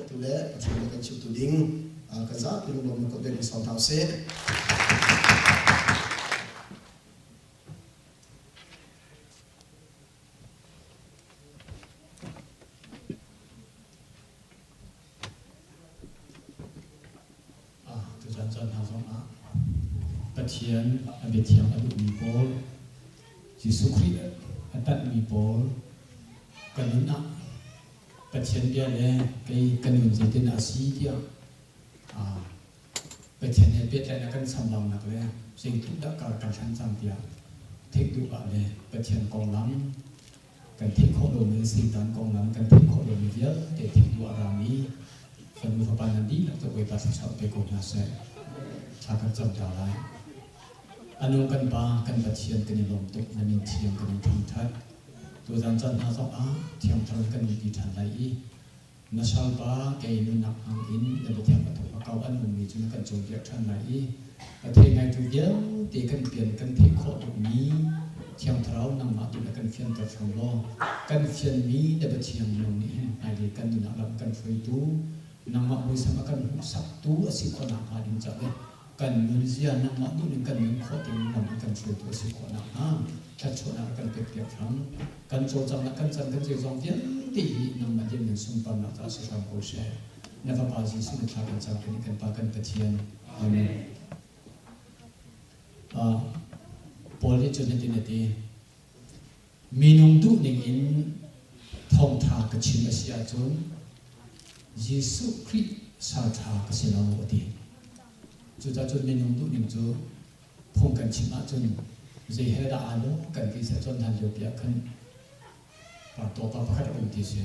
piaktu le Pathian le kan chimtu ding kan zapi lunglawm na kut in sawm hna usih. Tutan caan hna zongah Pathian a biathiang a duhmi pawl, Jesuh Khrih a tanhmi pawl kan nun ah Pathian bia le kei ka nun zeitin a si tiah Pathian he pehtlaihnak kan chambaunak le zeitluk dah kar kan hlan cang tiah theih duh ah le Pathian konglam kan theih khawh lomi Satan konglam kan theih khawh lomi vialte theih duh a rami fanu fapa nan dihlak cu Bawipa thluachuah pe ko hna seh. Thla kan cam ta lai. A nung kan Pa, kan Pathian kan i lawm tuk, na min thiang kan in thangṭhat. Tuzan caan hna zong ah thiangthar kan in ti ṭhan lai i na salpa kei nunnak hmang in na biathiang a thuk a kau an ummi cu na kan cawnpiak ṭhan lai i a thei ngaitu vialte kan pian kan theih khawh tukmi Thiang Thlarau nangmah tu na kan fianter hram law kan fianmi na biathiang nung nih hin hmailei kan nun ah lam kan hruaitu nangmah muisam a kan hmuhsaktu a si khawh nakhnga ding ca le kan nunzia nangmah duhning kan nun khawh ding lam an kan hruaitu a si khawh nakhnga thluachuahnak a kan pekpiak hram. Kan cawlcanghnak kan can kan zeizong vialte hi nangmah lianngan sunparnak caah si hram ko seh. Na Fapa Jesuh na thla kan cam kan kan Pa kan Pathian. Amen. Paul nih cun hitin a ti, Minung duhning in thawngṭha ka chim a si ahcun Jesuh Khrih salṭha ka si lo a ti. Cucaah cun minung duhning cu phung kan chim ahcun zei he dah aa lawh kan ti seh cun hlan liopi ah khan partawpa pakhat a um ti si.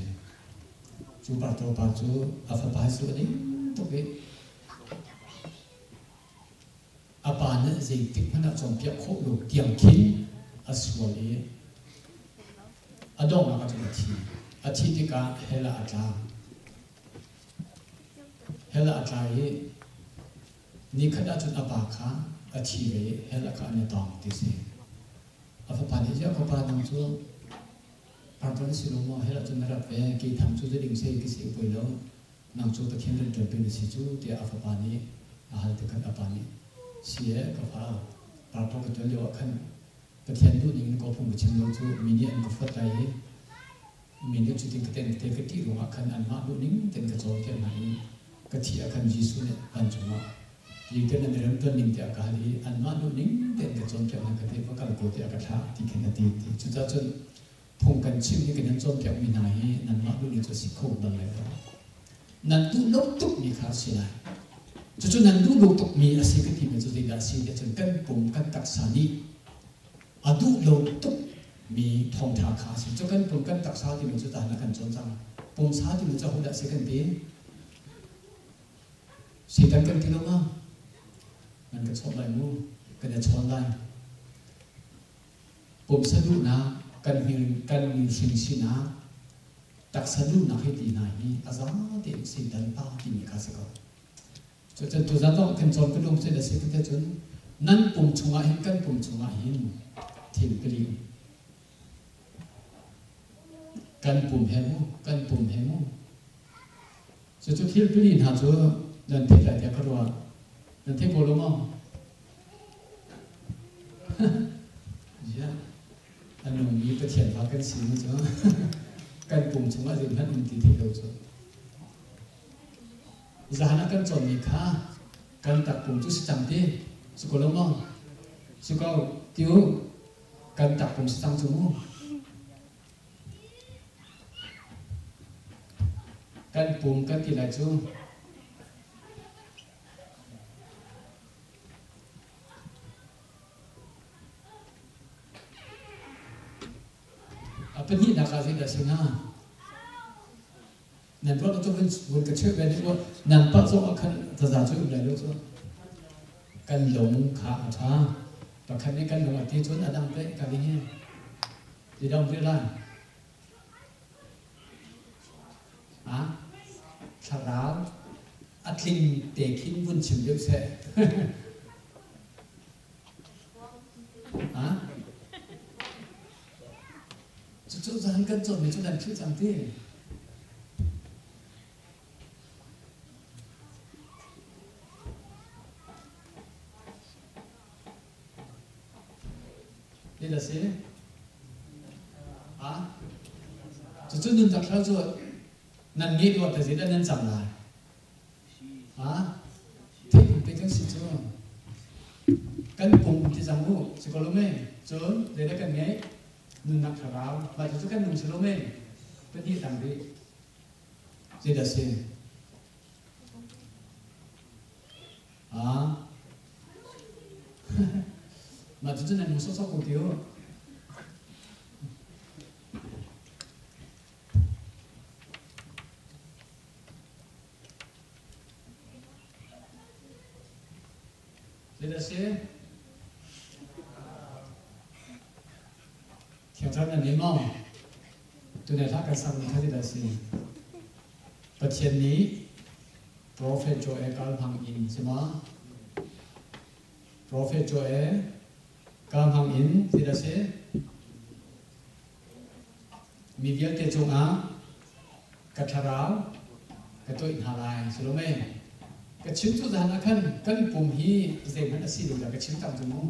Cu partawpa cu a fapa cu a ding tuk i A pa nih zeitik hmanh ah cawnpiak khawh lo tiang khin a sual i a donghnak ah cun a thi. A thih tikah hell ah a tla. Hell ah a tla i nikhat ah cun a pa kha a thi ve i hell ah kha an i tong ti si. A fapa nih ziah ka pa nang cu parton na si lo maw hell ah cun na rat ve kei tham cu zuding sei ka si poi lo Nang cu Pathian rianṭuantu na si cu tiah a fapa nih a hal tikhan a pa nih si ee ka fa parṭawk ka ṭuan lioah khan Pathian duhning in ka phung ka chim lo cu mi nih an ka fuat lai i mi nih cutin ka ten te ka ṭih ruangah khan anmah duhning tein ka cawnpiak hna i ka thih ah khan Jesuh nih vancung ah Liten an i remṭuan ning tiah ka hal i anmah duhning tein ka cawnpiak hna ka ti va kal ko tiah ka thlah ti khin a ti ti cucaah cun Phung kan chim i kan in cawnpiakmi hna hi nanmah duhning cu a si kho bal lai lo. Nan duh lo tukmi kha a si lai. Cucu nan duh lo tukmi a si ka timi cu zeidah a si tiah cun kan pum kan taksa nih a duh lo tukmi thawngṭha kha a si. Cu kan pum kan taksa timi cu tahan a kan cawn cang. Pumsa timi cu ahodah a si kan ti? Satan kan ti lo ma? Nan ka chawnh lai mu, kan i chawn lai. Pumsa duhnak, kan hming kan mihring sinak, taksa duhnak hi ti hna hi a za tein Satan pa timi kha si ko. Cucun tuzan zong kan cawn ka lung cu na si te cun nan pum chungah hin kan pum chungah hin thil pali um. Kan pum he mu, kan pum he mu. Cucu thil pali hna cu nan theih lai tiah ka ruah. Nan thei ko lo maw? A nungmi Pathian fa kan si mu cu kan pum chungah zeihmanh um ti thei lo cu. Zahan ah kan cawnmi kha kan takpum cu si cang ti si ko lo maw? Si ko ti u kan takpum si cang cu mu. Kan pum kan ti lai cu. A pahnihnak ah zeidah a si hnga? Nan ruah cu vun ka cheuh ve nih nan palh zong ah khan taza cu um lai lo cu. Kan lung kha a ṭha. Pakhat nih kan lung a ti cun a dang te ka ding hi. Ti dong rih lai. Ah, thlarau a tling te khin vun chim deuh seh. Ah? Cucu zan kan cawnmi cu nan philh cang ti. Zeidah si? Ha? Cucu nunnak thlarau cu nan ngeih duh ah zeidah nan cang lai? Ha? Theih pe kan si cu. Kan pum ti cang u, si ko lo mei? Cun zeidah kan ngeih? Nunnak thlarau. Mah cucu kan nung si lo mei? Pahnih tang rih. Zeidah si? Ha? Mah cucu nan nung sawsawh ko ti u. Zeidah si? Thiang Thlarau nan nei maw? Tunai hlah kan sakmi kha zeidah si? Pathian nih Prophet Joel kal hmang in si ma? Prophet Joel kal hmang in zeidah si? Mi vialte cungah ka thlarau ka toih hna lai si lo mei? Ka chim cu zan ah khan kan pum hi zeihmanh a si lo dah ka chim cang cu mu.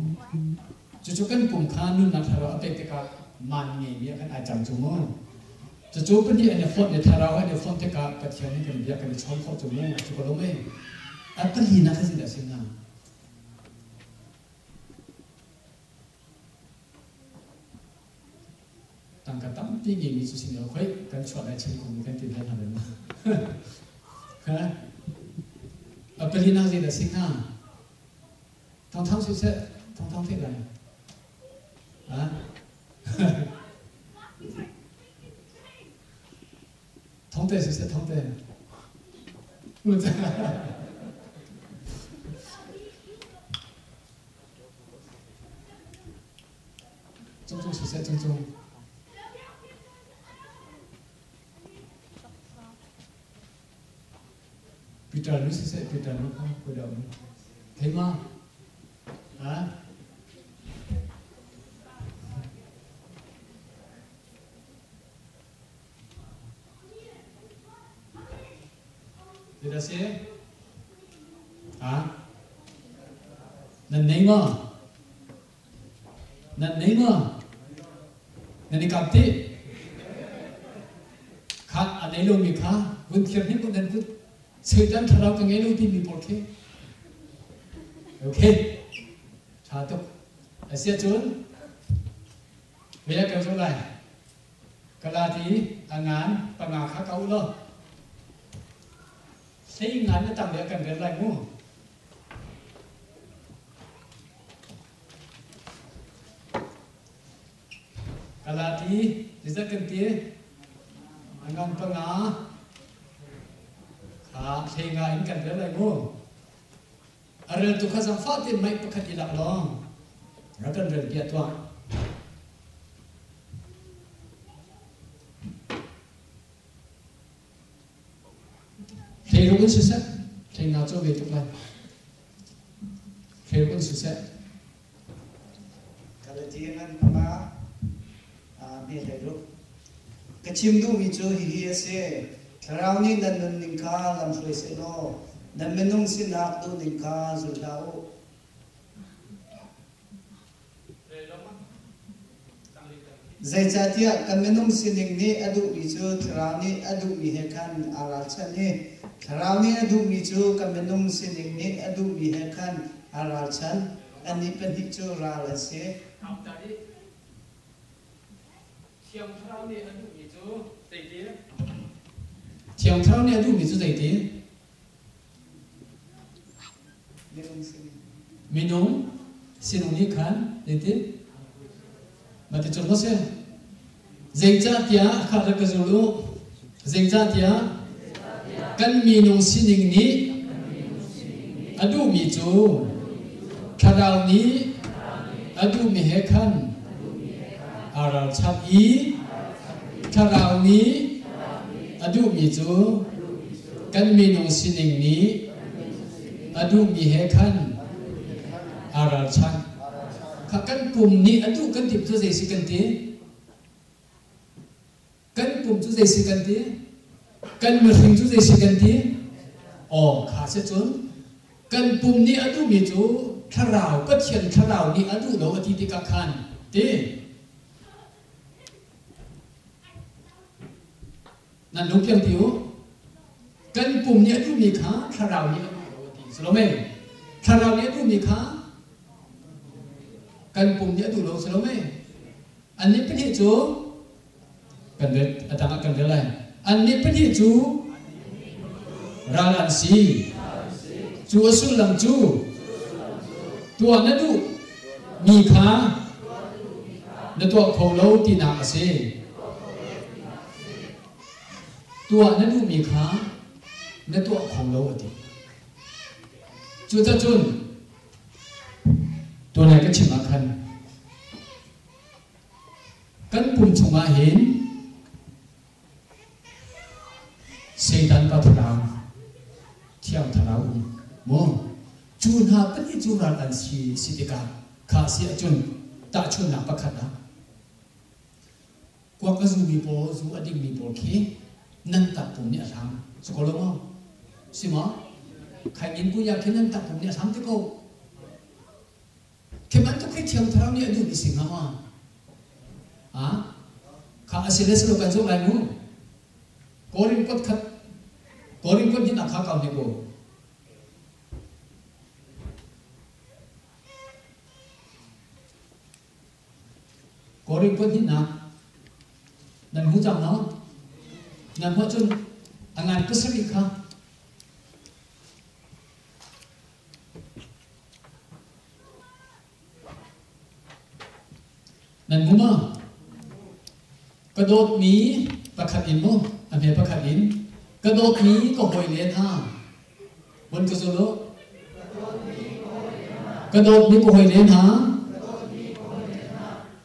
Cucu kan pum kha nunnak thlarau a pek tikah man ngeimi ah khan ai cang cu mu. Cucu pahnih an i fonh i thlarau an i fonh tikah Pathian nih kan bia kan i chawn khawh cu mu. Cu ko lo mei? A palinak kha zeidah a si hnga? Tangka tampi ngeimi cu sin lo khoi kan chuah lai chin kum kan ti hna hna ma. A palinak zeidah si hnga? Thong thong si seh, thong thong theih lai. Ha? Thong te si seh, thong te. Cungcung siseh cungcung. Peter nu siseh Peter nu kha ko dah mu. Thei ma? Ha? Zeidah si? Ha? Nan nei maw? Nan nei maw? Nan i kap tih? Kha a nei lomi kha vun thir hnik u nan kut Satan thlarau ka ngei lo timi pawl khi. Okay. Tha tuk. Asiahcun Bia kan zoh lai. Galati a ngan panga kha ka u law hlei ngan na tang kan rel lai mu. Galati zeizat kan ti? A ngan panga kha hlei nga in kan rel lai mu. A reltu kha zaangfah tein mic pakhat i lak law rak kan rel piak tuah. Hleiruk in siseh, hleinga cu ve tuk lai. Hleiruk in siseh. Galatian an panga hme hleiruk. Ka chim duhmi cu hihi a si. Thlarau nih nan nunning kha lamhruai sehlaw nan minung sinak duhning kha zul hlah u. Zeicahtiah kan minung sining nih a duhmi cu Thlarau nih a duhmi he khan aa ralchanh i Thlarau nih a duhmi cu kan minung sining nih a duhmi he khan aa ralchan. Annih pahnih cu ral an si. Thiang Thlarau nih a duhmi cu zeiti? Thiang Thlarau nih a duhmi cu zeiti? Minung sinung nih khan zeitin? Mah ti cun maw si? Zeicahtiah kha ka zul u. Zeicahtiah kan minung sining nih a duhmi cu Thlarau nih a duhmi he khan aa ralchanh i Thlarau nih a duhmi cu kan minung sining nih a duhmi he khan aa ralchanh. Kha kan pum nih a duh kan ti cu zei si kan ti? Kan pum cu zei si kan ti? Kan mihring cu zei si kan ti? Aw, kha si cun kan pum nih a duhmi cu thlarau Pathian thlarau nih a duh lo a ti tikah khan Ti. Nan lungpiang ti u. Kan pum nih a duhmi kha thlarau nih a duh lo a ti. Salome. Thlarau nih a duhmi kha kan pum nih a duh lo Salome. Annih pahnih cu kan rel a tang ah kan rel lai. Annih pahnih cu ral an si. Cu a sullam cu tuah na duh mi kha na tuah kho lo tinak a si. Tuah na duhmi kha na tuah kho lo a ti. Cucacun tunai ka chim ah khan kan pum chungah hin Satan pa thlarau, Thiang Thlarau um maw? Cu hna pahnih cu ral an si si tikah kha si ahcun tahchunhnak pakhat ah kuak a zumi pawl, zu a dingmi pawl khi nan takpum nih a hlam. Si ko lo maw? Si maw? Khaingin kuya khi nan takpum nih a hlam te ko. Khi bantuk khi Thiang Thlarau nih a duhmi si hnga maw? Ah, kha a si le si lo kan zoh lai mu. Korin kot khat, Korin kot hin a kha kau ne ko. Korin kot hnihnak nan hmu cang maw? Nan hmuh cun a ngan pasarih kha Nan hmu maw? Ka dawtmi pakhat in mu, a hme pakhat in, ka dawtmi ka hawile hna, vun ka zul u. Ka dawtmi ka hawile hna,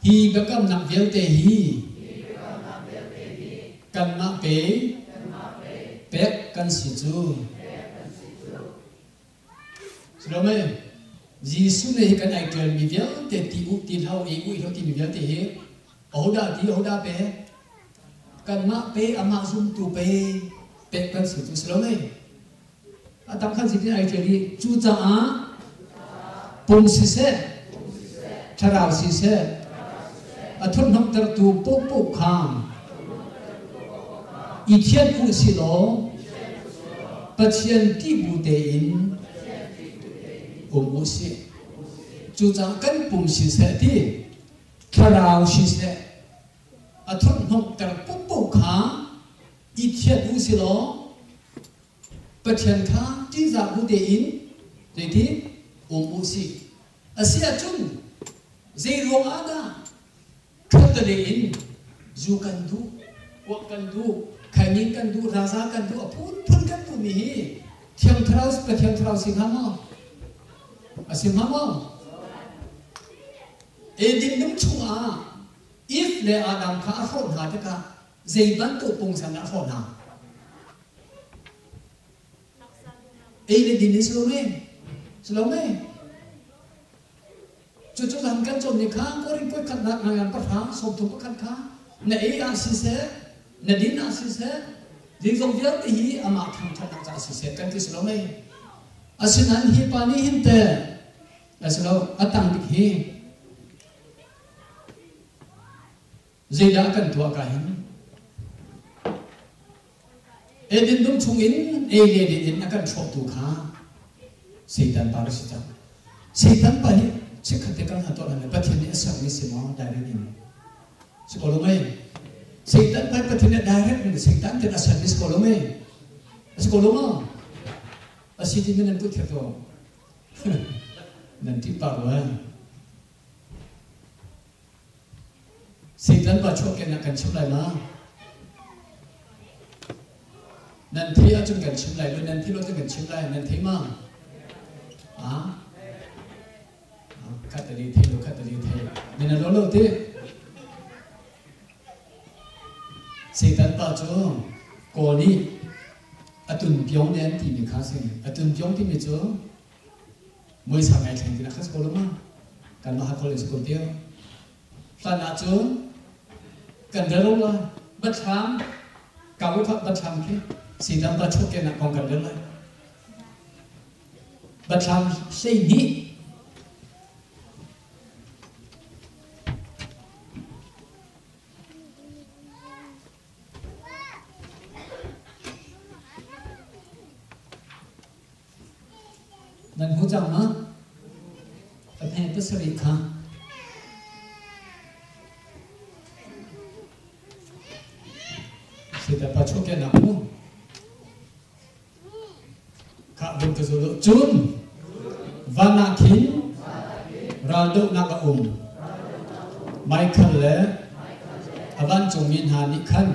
hi biakamnak vialte hi kanmah pe pek kan si cu. Sulome, Jesuh nih hi kan ai ṭialmi vialte ti u ti hlah u, ei u hlah timi vialte hi ahodah ti ahodah pe? Kanmah pe amah zumtu pe pek kan si cu sulome. A tam khan si tin ai ṭial i cucaah pum siseh, thlarau siseh, a thurhnomhtertu paohpaoh kha i thianh u si law Pathian ṭih bu tein um u sih. Cucaah kan pum siseh ti, thlarau siseh, a thurhnomhter paohpaoh kha i thianh u si law Pathian kha ṭihzah bu tein zeiti um u sih. A si ahcun zei ruang ah dah Khattale in zu kan duh, kuak kan duh, khainin kan duh, raza kan duh, a phunphun kan duhmi hi Thiang Thlarau Pathian Thlarau si hnga maw? A si hnga maw? Eden dum chungah Eve le Adam kha a hrawh hna tikah zei bantuk pungsan dah a hrawh hna? Ei le din in si lo mei? Si lo mei? Cucu lam kan cawn ni kha Korin kuat khatnak ngangan pahra 30 pakhat kha na ei ah siseh na din ah siseh zeizong vialte hi amah thangṭhatnak caah siseh kan ti si lo mei? Asinain hi pa nih hin teh a si lo a tang bik hi zeidah kan tuah ka hin Eden dum chungin ei le din in a kan hrawhtu kha Satan pa si cang. Satan pa hi chikkhat te kan han tuah hlan Pathian nih a sermi si maw direct in si ko lo mei? Satan pa Pathian nih direct in Satan ten a sermi si ko lo mei? A si ko lo maw? A si ti nan kut thek ko. Nan ti pa rua. Satan pa chuahkehnak kan chim lai ma? Nan theih ahcun kan chim lai lo, nan theih lo cun kan chim lai. Nan thei ma? Ah? Khat ali thei lo, khat ali thei. Nan lo lo ti? Satan pa cu kawl nih atun pyong ne an timi kha si. Atun pyong timi cu Muisam ai thleng ti na khas ko lo ma? Kan mah hakol in si ko tio. Hlan ah cun kan rel lo lai. Bathlam kau kha bathlam khi sitam ba chuk ke nak kong kan rel lai. Bathlam 12. cang ma? A hme pasarih kha. Sita pa chuahkehnak mu. Khah vun ka zul cun van ah khin raldohnak a um. Michael le a vancungmi hna nih khan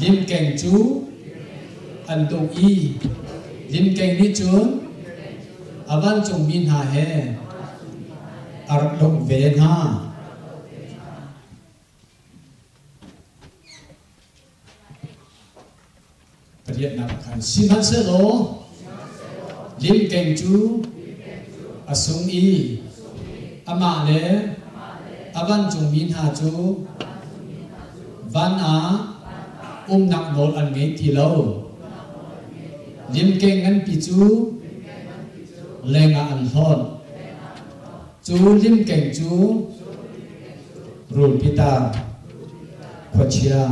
limkeng cu an doh i limkeng nih cun a vancungmi hna he a rak doh ve hna. Pariatnak ah khan sihmanhsehlaw limkeng cu a sung i amah le a vancungmi hna cu van ah umnak nawl an ngei ti lo. Limkeng nganpi cu lengah an hlawt. Cu limkeng cu rulpi tar, khuachia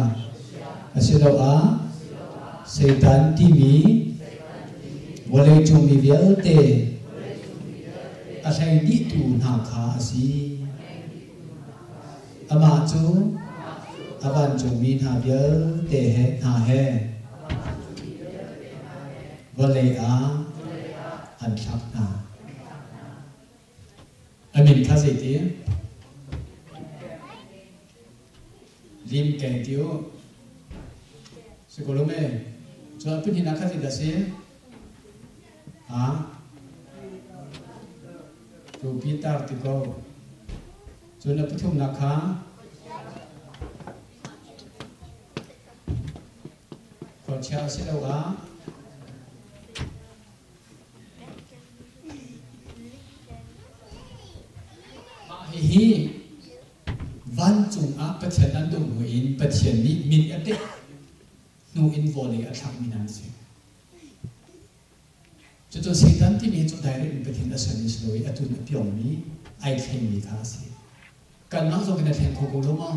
asiloah Satan timi vawleicung mi vialte a hlei dihtu hna kha a si. Amah cu a vancungmi hna vialte he hna he vawlei ah an thlak hna. A min kha zeiti? Lim keng ti u. Si ko lo me? Cun a pahnihnak kha zeidah si? Ha? Tupi tar ti ko. Cun a pathumnak kha? Khuachia asiloah Mah hihi vancung ah Pathian an duh hnu in Pathian nih min a pek hnu in vawlei a thlakmi hna an si. Cucu Satan timi cu direct in Pathian a sermi si lo i atu in a piongmi, ai thlengmi kha a si. Kanmah zong in a thleng kho ko lo maw?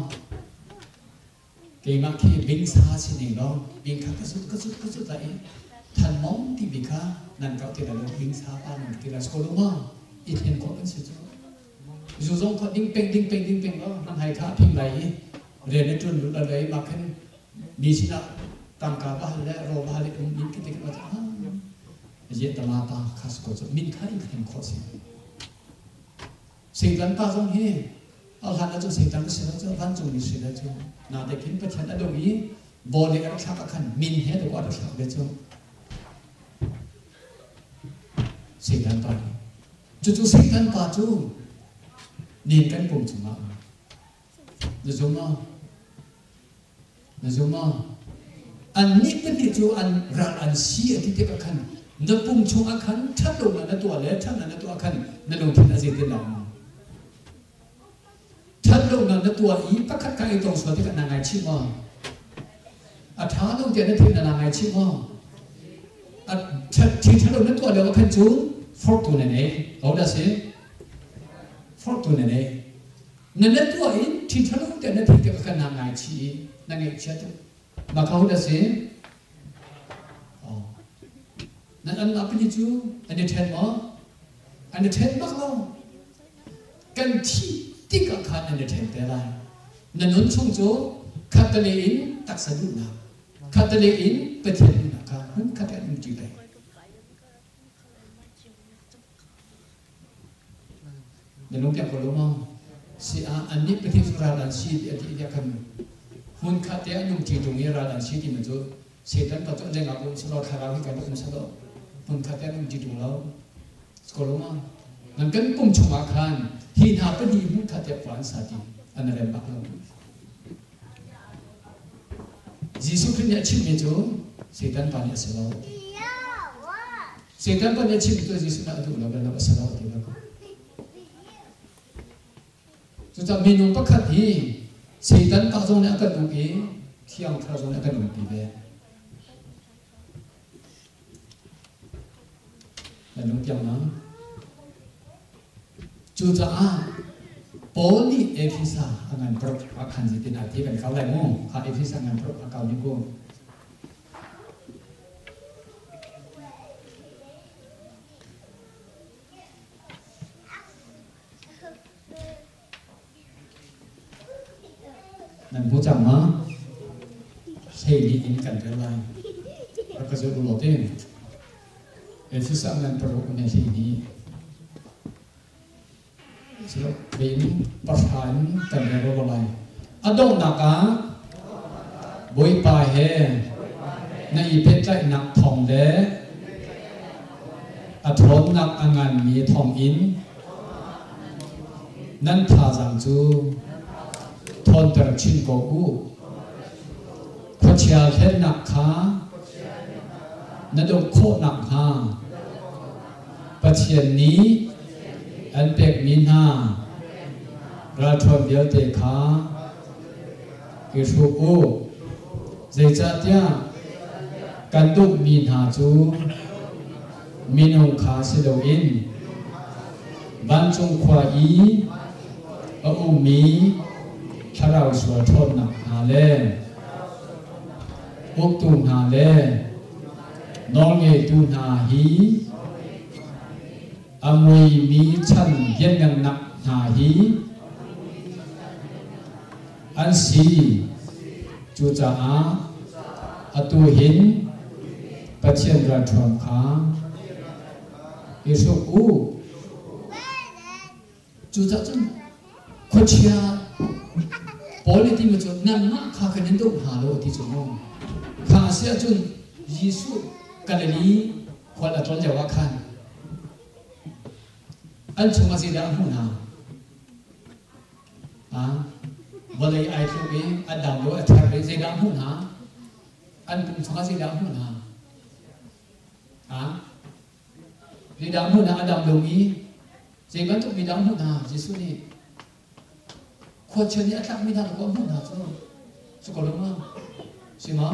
Keimah khi bingsa si ning law bing kha ka zut ka zut ka zut lai i thanmong timi kha nan kau ti lai lo bingsa pa nan ti lai ko lo ma i thlen khawh kan si cu zu zong kha ding peng ding peng ding peng law nan hai kha a phing lai i rian na ṭuan lut lai mah khan mi sinah tangka va hal le ro va hal i um min khi ti kan ah ye tama pa kha ko cu min kha in thlen khawh si Satan pa zong hi a hlan ahcun Satan a si lo cu vancungmi si lo cu naite khin Pathian a doh i vawlei a rak thlak ah khan min he dawh a rak thlak ve cu Satan pa hi cucu Satan pa cu nin kan pum chungah na zum maw Na zum maw? Annih pahnih cu an ral an si a ti tikah khan na pum chungah khan ṭhat lonak na tuah le ṭhatnak na tuah khan na lungthin a zeitin dah um? Ṭhat lonak na tuah i pakhat kha i tong sual tikah naa ngaichih maw? A ṭha lo tiah na theih na naa ngaichih maw? A ṭhat thil ṭha lo na tuah lio ah khan cun forhtu na nei. Hodah si? Forhtu na nei. Na na tuah in ṭhi ṭhalo te na theih tikah kan naa ngaichih i na ngaihchia tuk. Mah kha hun a si. Oh. Nan an apini cu an i ṭhen maw? An i ṭhen bak lo. Kan thi tikah khan an i ṭhen te lai. Na nun chung cu khattale in taksa duhnak, khattale in Pathian duhnak kha hmun khat an um ṭi lai. Na lung piak ko lo maw? Si ah annih Pathian cu ral an si ti a ti tiah khan hmun khat te an um ṭi ṭung i ral an si timi cu Satan pa cu a lengah um selaw thlarau hi kan um selaw hmun khat te an um ṭi ṭung lo. Ko lo maw? Nan kan pum chungah khan hi hna pahnih hmun khat te khua an sa ti an rem bak lo. Jesuh Khrih nih a chimmi cu Satan pa nih a si lo. Satan pa nih a chimmi cu Jesuh nih a duh lo bal lo a si lo ti bal ko. Cucaah minung pakhat hi Satan pa zong nih a kan uk i Thiang Thlarau zong nih a kan umpi ve. Na lung piang ma? Cucaah Paul nih Efesa a ngan paruk a khan zeitin a ti kan kau lai mu. Kha Efesa ngan paruk a kau ni ku. Nan hmu cang ma? 12 in kan rel lai. Rak ka zulh u law te. Efesa ngan paruk ne 12. Vein pahra in kan rel ro lai. A donghnak ah Bawipa he na i pehtlaihnak thawng le a ṭhawnnak a nganmi thawngin nan thazaang cu ṭhawnter chin ko u. Khuachia hlennak kha na doh khawh nakhnga Pathian nih an pekmi hna ralṭhuam vialte kha i hruk u. Zeicahtiah kan duhmi hna cu minung kha si loin vancung khua i a ummi thlarau sual ṭhawnnak hna le uktu hna le nawlngeitu hna hi a muimi chan lianngannak hna hi an si. Cucaah atu hin Pathian ralṭhuam kha i hruk u. Cucaah cun khuachia Paul nih timi cu nanmah kha kan in doh hna lo a ti cu mu. Kha a si ahcun Jesuh Galilee khual a tlawn lio ah khan an chungah zeidah a hmuh hna? Vawlei ai tluk i an dam lo a ther i zeidah a hmuh hna? An pum chungah zeidah a hmuh hna? Zeidah hmuh hna a dam lomi? Zei bantuk mi dah a hmuh hna? Jesuh nih khuachia nih a tlakmi hna ko a hmuh hna cu. Cu ko lo ma? Si ma?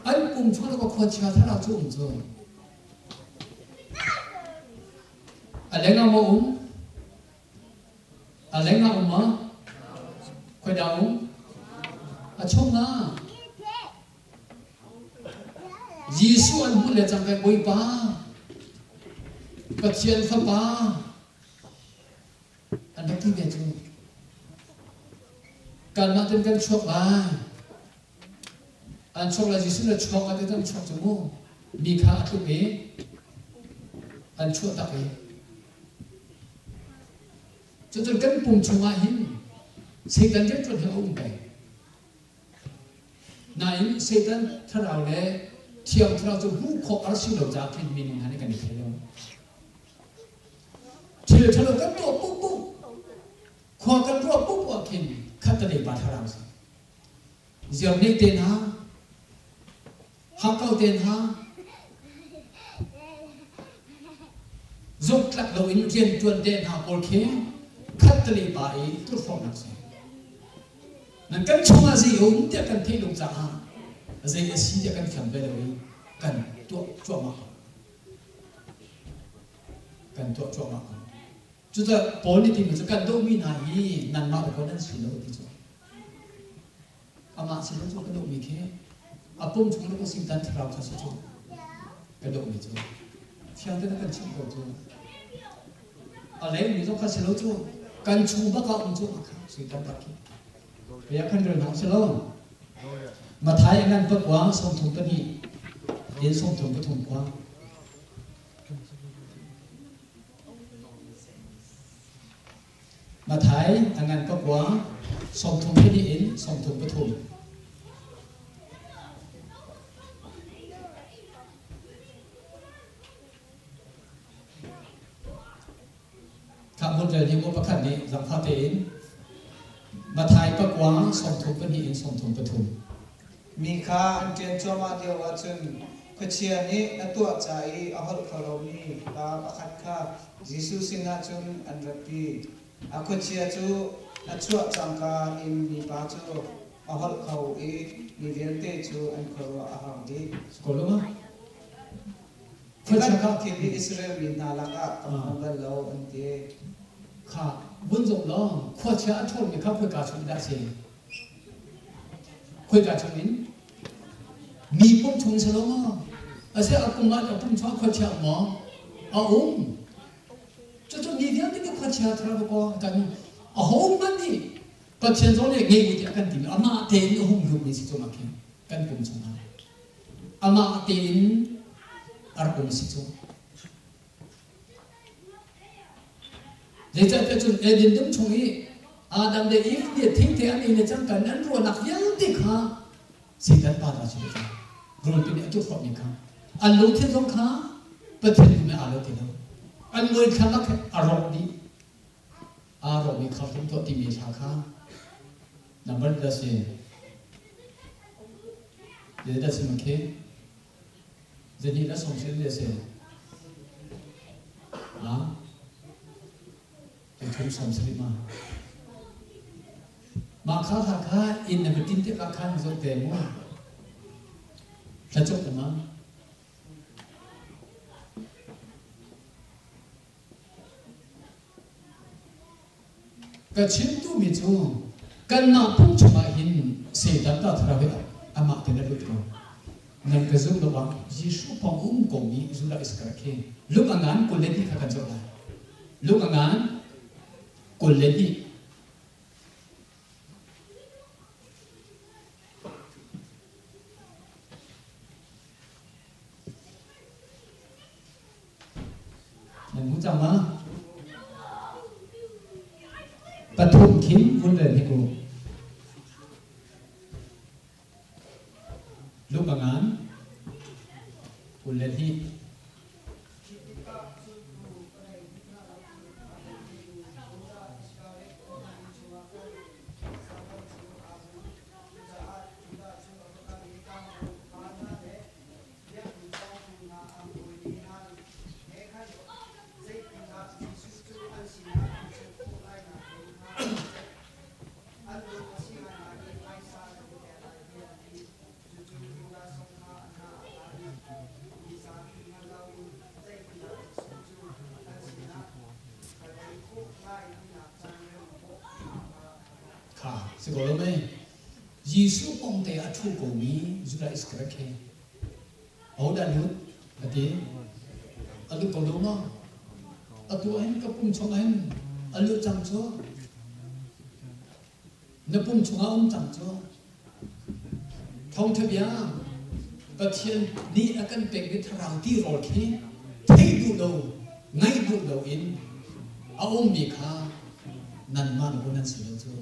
An pum chung ko khuachia thlarau cu um cu. A leng ah maw um? A leng ah um ma? Khoi dah um? A chung ah. Jesuh an hmuh le cangka Bawipa, Pathian Fapa an rak ti ve cu. Kanmah ten kan chuak lai. An chuak lai Jesuh le chuak lai te an chuak cu mu. Mi kha a tluk i an chuah tak i cucun kan pum chungah hin Satan rianṭuan hi a um peng. Nain Satan thlarau le Thiang Thlarau cu hmuh khawh a si lo caah khin minung hna nih kan i thei lo. Thil ṭhalo kan tuah pukpuk, khua kan ruah pukpuk ah khin khattelei pa thlarau si. Ziarneh te hna, hakkau te hna, zumhtlak loin rianṭuan te hna pawl khi khattelei pa i turhforhnak si. Nan kan chungah zei a um tiah kan theih lo caah zei a si tiah kan fiang ve lo i kan tuah cuahmah ko. Kan tuah cuahmah ko. Cucaah Paul nih timi cu kan dohmi hna hi nanmah dakaw nan si lo ti cu. Amah si lo cu ka dohmi khi a pum chung lo ka tan thlarau kha si cu ka dohmi cu. Fiang tein kan chimh ko cu. A lengmi zong kha si lo cu kan chung bak ah um cu a kha sui tam bak khi. Kaya kan rel hna si lo. Mathai ngan pakua 32 in 33 kua. Mathai a ngan pakua 32 in 33. Khahmul rel hi maw pakhat nih zangfah tein Mathai pakua 32 in 33. Mi kha an ṭian cuahmah lio ahcun khuachia nih a tuah ca i a holh kho lomi pa pakhat kha Jesuh sinah cun an ratpi. A khuachia cu a chuah cangka in mipa cu a holh kho i mi vialte cu an khuaruah a har dih. Hi bantuk thil hi Israel mi hna lakah ka hmu bal lo, an ti. Kha vun zoh law khuachia a ṭhawlmi kha khoika chung dah a si? Khoika chung in? Mi pum chung si lo maw? A si a pum ah a pum chung ah khuachia maw? A um. Cucu mi vialte nih khuachia thar ko kan ahohmanh nih. Pathian zong nih ngei u tiah kan timi amah tein a hung hlutmi si cu khi kan pum chungah amah tein a rak um si cu. Zeicahtiah cun Eden dum chung i Adam le Eve nih thingte an ei le cangka in an ruahnak vialte kha Satan pa ta si cang. Rulpi nih a tuahmi kha an lungthin zong kha Pathian duhmi aa lo ti lo. An muithlam ah khan a rawk dih. Aa rawkmi kha hrim tuah timi thla kha number da si. Zeidah si man khi? Zahnih le sawm sin le si. Ha? Thum sawm sarih ma. Mah kha hla kha inn na va tin tikah khan zoh te mu. Hlacuk na ma. Ka chim duhmi cu kanmah pum chungah hin Satan ta thlarau hi amah ten a lut ko. Nan ka zumh lo ah Jesuh pawng um komi Judah Iskariot khi lung a ngan 22 kha kan zoh lai. Lung a ngan 22. Nan hmu cang ma? Pathum khin vun rel hnik u. Luka ngan 22. Kha si ko lo mei? Jesuh pawngte a ṭhu komi Judah Iskariot khi Ahodah lut? A ti. A lut ko lo maw? Atu ahhin ka pum chungah hin a luh cang cu. Na pum chungah um cang cu. Thawngṭha bia Pathian nih a kan pekmi thlarau tirawl khi theih duh lo, ngaih duh loin a ummi kha nanmah na nan si lo cu.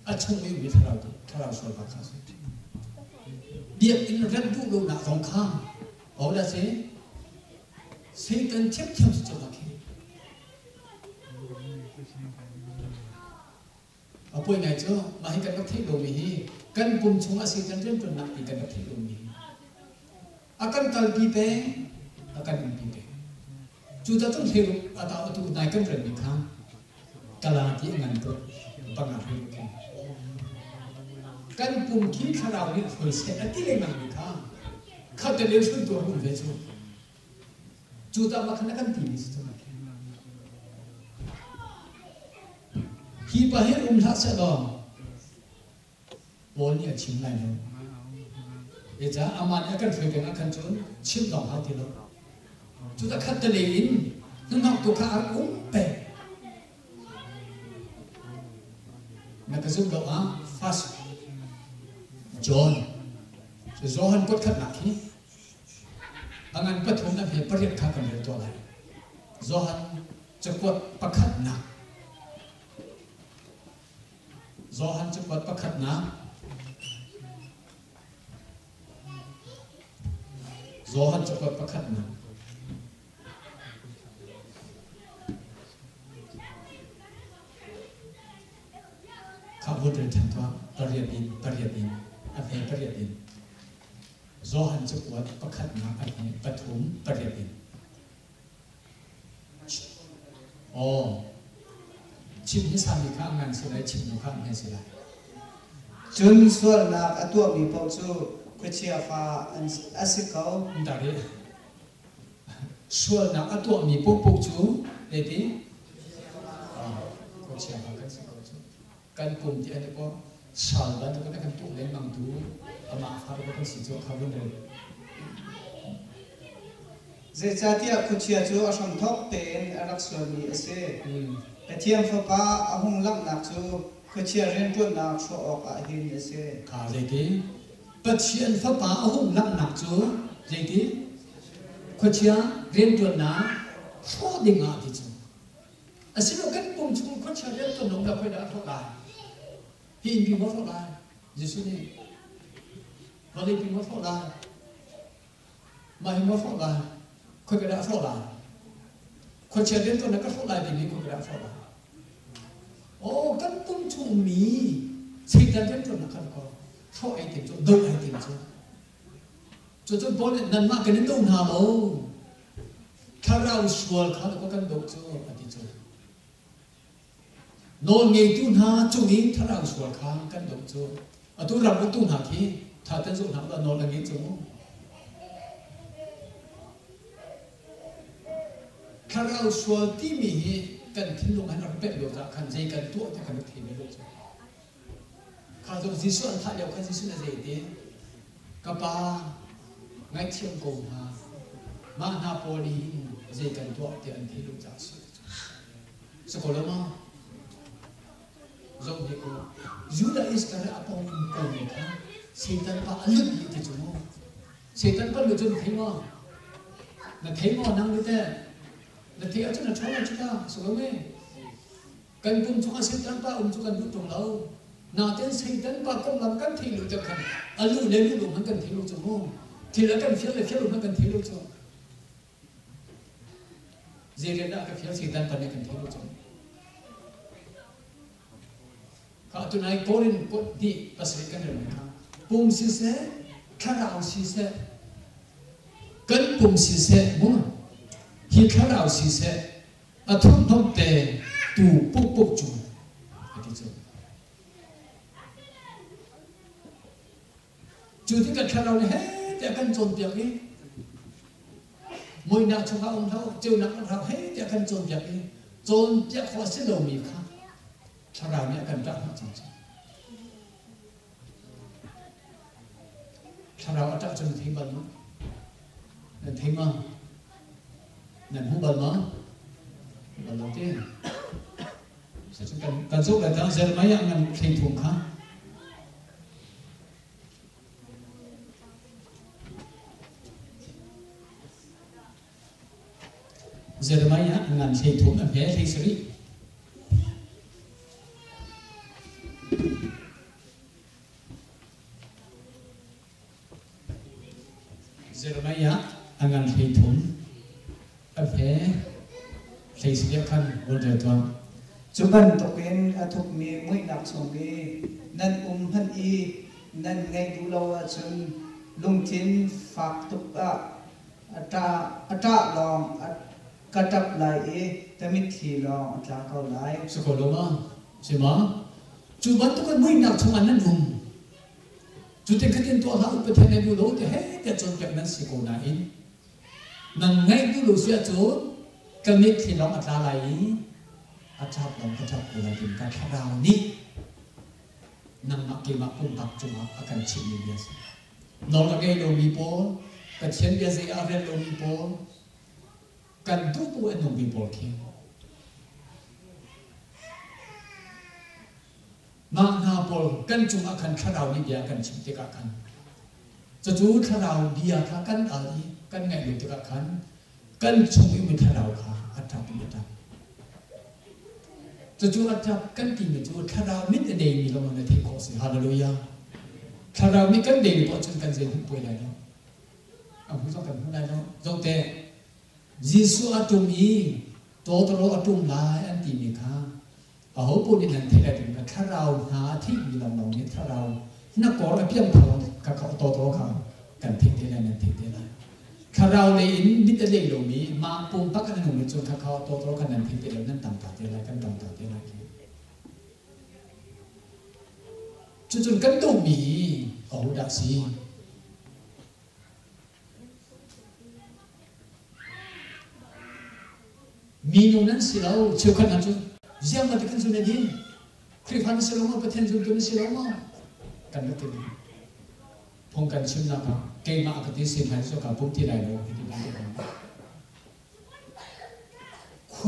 A chung i ummi thlarau thlarau sual bak kha a si. Biakinn remh duh lonak zong kha hodah si? Satan ṭhiamṭhiam si cu khi. A poi ngai cu mah hi kan rak theih lomi hi kan pum chungah Satan rianṭuannak ti kan rak theih lomi hi a kan kalpi peng, a kan umpi peng. Cu ta cun hleiruk a ta atu nai kan relmi kha kala ti a ngan tuk panga hleiruk khi. Kan pum khi thlarau nih hruai seh a ti lengmang mi kha kha te leu hruaitu a um ve cu. Cu ta mah khan a kan timi si cu. Hi pa hi um hlah seh law Paul nih a chim lai lo. Zeicah amah nih a kan hruai peng ah khan cun chim lawng hau ti lo. Cu ta khat tale in hnahnawktu kha a rak um peng. Na ka zumh lo ah First John Johan kuat khatnak hi a ngan pathum a hme pariat kha kan rel tuah lai. Johan cakuat pakhatnak Johan cakuat pakhatnak Johan cakuat pakhatnak Kha vun rel ṭhan tuah pariat in pariat in a hme pariat in Johan cakuat pakhatnak a hme pathum pariat in Aw, chim hi sami kha a ngan si lai, chim lo kha a ngan si lai. Cun sualnak a tuahmi paoh cu khuachia fa an a si ko. Dari sualnak a tuahmi paohpaoh cu zeiti? Khuachia fa kan si ko cu. Kan pum ti an i ko sal bantukin a kan tuah lengmang tu amah fa kan si cu kha vun rel. Zeicahtiah khuachia cu a hramthawk tein a rak sualmi a si. Pathian Fapa a hung langhnak cu khuachia rianṭuannak hrawh awkah hin a si. Kha zeiti? Pathian Fapa a hung langhnak cu zeiti? Khuachia rianṭuannak hrawh dingah ti cu. Asilo kan pum chung khuachia rianṭuan dah khoi dah a hrawh lai? Hi innpi maw hrawh lai? Jesuh nih vawleipi maw hrawh lai? Mah hi maw hrawh lai? Khoi ka dah hrawh lai? Khuachia rianṭuan ka hrawh lai timi khoi ka dah hrawh lai? Oh, kan pum chung ummi Satan rianṭuannak kha ko hrawh ai tim cu, doh ai tim cu. Cucu Paul nih nanmah kan in do hna lo. Thlarau sual kha ko kan doh cu a ti cu. Nawl ngeitu hna cung i thlarau sual kha kan doh cu. Atu ram uktu hna khi tha ten zoh hna ulah nawl an ngei cu mu. Thlarau sual timi hi kan thinlung han rak pek lo caah khan zei kan tuah ti kan rak thei ve lo cu. Kha cu Jesuh an thah lio khan Jesuh nih zei ti? Ka pa, ngaihthiam ko hna. Mah hna pawl nih hin zei kan tuah ti an theih lo caah a si. Si ko lo maw? Zoh hnik u. Judah Iskariot a pong ko mi kha Satan pa a lut dih ti cu mu. Satan pa lut cu na thei maw? Na thei maw nang nih teh? Na thei ahcun na ṭhawn cu ta, si lo me? Kan pum chungah Satan pa um cu kan duh ṭung lo. Nain Satan pa konglam kan theih lo tik khan a lu le lu lo hmanh kan thei lo cu mu. Thil a kan fial le fial lo hmanh kan thei lo cu. Zei rian dah ka fial Satan pa nih kan thei lo cu. Kha tunai Korin kut hnih pasarih kan rel kha pum siseh thlarau siseh kan pum siseh mu hi thlarau siseh a thurhnawm te tu pukpuk cu a ti cu. Cu tikah thlarau nih he tiah kan cawnpiak i muihnak chungah um hlah u, ceunak um hlah u he tiah kan cawnpiak i cawnpiak khawh a si lomi kha thlarau nih a kan ṭah hnawh cang cu. Thlarau a ṭah cu na thei bal maw? Nan thei maw? Nan hmu bal maw? Bal lo te. Kan zoh lai ta Jeremiah ngan thlei thum kha. Jeremiah ngan thlei thum a hme thlei sarih. Jeremiah a ngan 33 a hme 14 khan vun rel tuah. Cu bantukin a thukmi muihnak chung i nan um hmanh i nan ngaih duh lo ahcun lungthin fak tuk ah a ṭah lawng ka ṭap lai i ka mitthli lawng a tla ko lai. Si ko lo ma? Si ma? Cu bantukin muihnak chungah nan um. Cutin khatin tuah hlah u Pathian nih duh lo ti he tiah cawnpiak nan si ko nain nan ngaih duh lo si ahcun ka mitthli lawng a tla lai i a ṭap lawng ka ṭap ko lai tin ka thlarau nih nangmah keimah pumpak cungah a kan chimhmi bia a si. Nawl a ngei lomi pawl, Pathian bia zei ah rel lomi pawl, kan duh bu an nungmi pawl khi Mah hna pawl kan cungah khan thlarau nih bia kan chim tikah khan cucu thlarau bia kha kan al i kan ngaih lo tikah khan kan chung i mi thlarau kha a ṭap i a ṭap. Cucu a ṭap kan timi cu thlarau mit a deimi lawng na theih khawh si. Hallelujah. Thlarau mit kan deimi poah cun kan zei hmuh puai lai lo. A hmu zong kan hmu lai lo. Zohte, Jesuh a ṭum i tawtawraw a ṭum lai an timi kha Aho paoh nih nan theih lai timi kha thlarau hna a theihmi lawnglawng nih thlarau hnakawr a piangthar kha kha awtawtaw kha kan theih te lai nan theih te lai. Thlarau lei in mit a lei lomi mah pumpak an nungmi cun kha kha awtawtaw kha nan thei te lo nan tangka te lai kan tangka te lai khi. Cucun kan dohmi aho dah si? Minu nan si lo cheukhat hna cu ziang ma ti kan zun din Khrihfa na si lo maw Pathian zumtu na si lo maw kan rak ti phung kan chimnak ah keimah ka ti sin hai cu ka pum ti lai lo ti ti bantuk.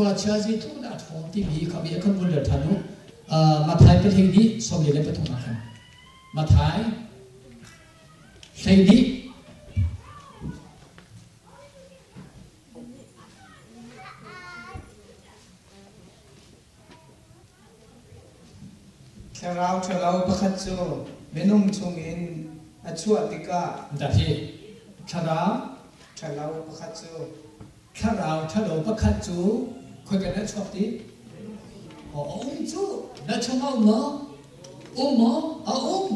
Khuachia zeitluk dah a ṭhawng timi kha bia kan vun rel ṭhan u. Matthai pahleihnih 43 ah khan. Matthai 12. Thlarau ṭhalo pakhat cu minung chungin a chuah tikah Dahi thlarau ṭhalo pakhat cu thlarau ṭhalo pakhat cu khoika na chuak ti? A um cu na chung a um maw? Um maw? A um.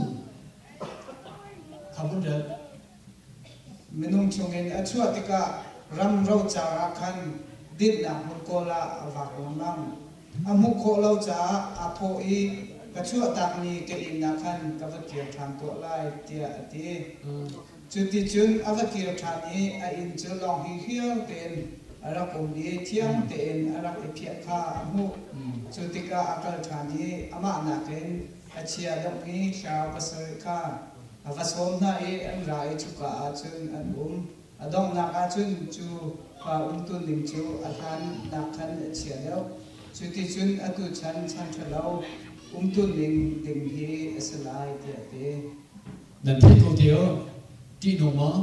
Kha vun rel. Minung chungin a chuah tikah ram rocar ah khan dinhnak hmun kawl ah a vak lengmang. A hmuh khawh lo caah aa thawh i, Ka chuahtakmi ka inn ah khan ka va kir ṭhan tuah lai, tiah a ti. Cuticun a va kir ṭhan i a inn cu lawng hihiar tein a rak um i thiang tein a rak i phiah kha a hmuh. Cu tikah a kal ṭhan i amah nakin a chia deuhmi thlarau pasarih kha a va sawm hna i an ra i cuka ah cun an um. A donghnak ah cun cu pa umtuning cu a hlan nakkhan a chia deuh. Cuticun atu chan chan ṭhalo umtuning ding hi a si lai, tiah a ti. Nan theih ko te u, ṭihnung maw?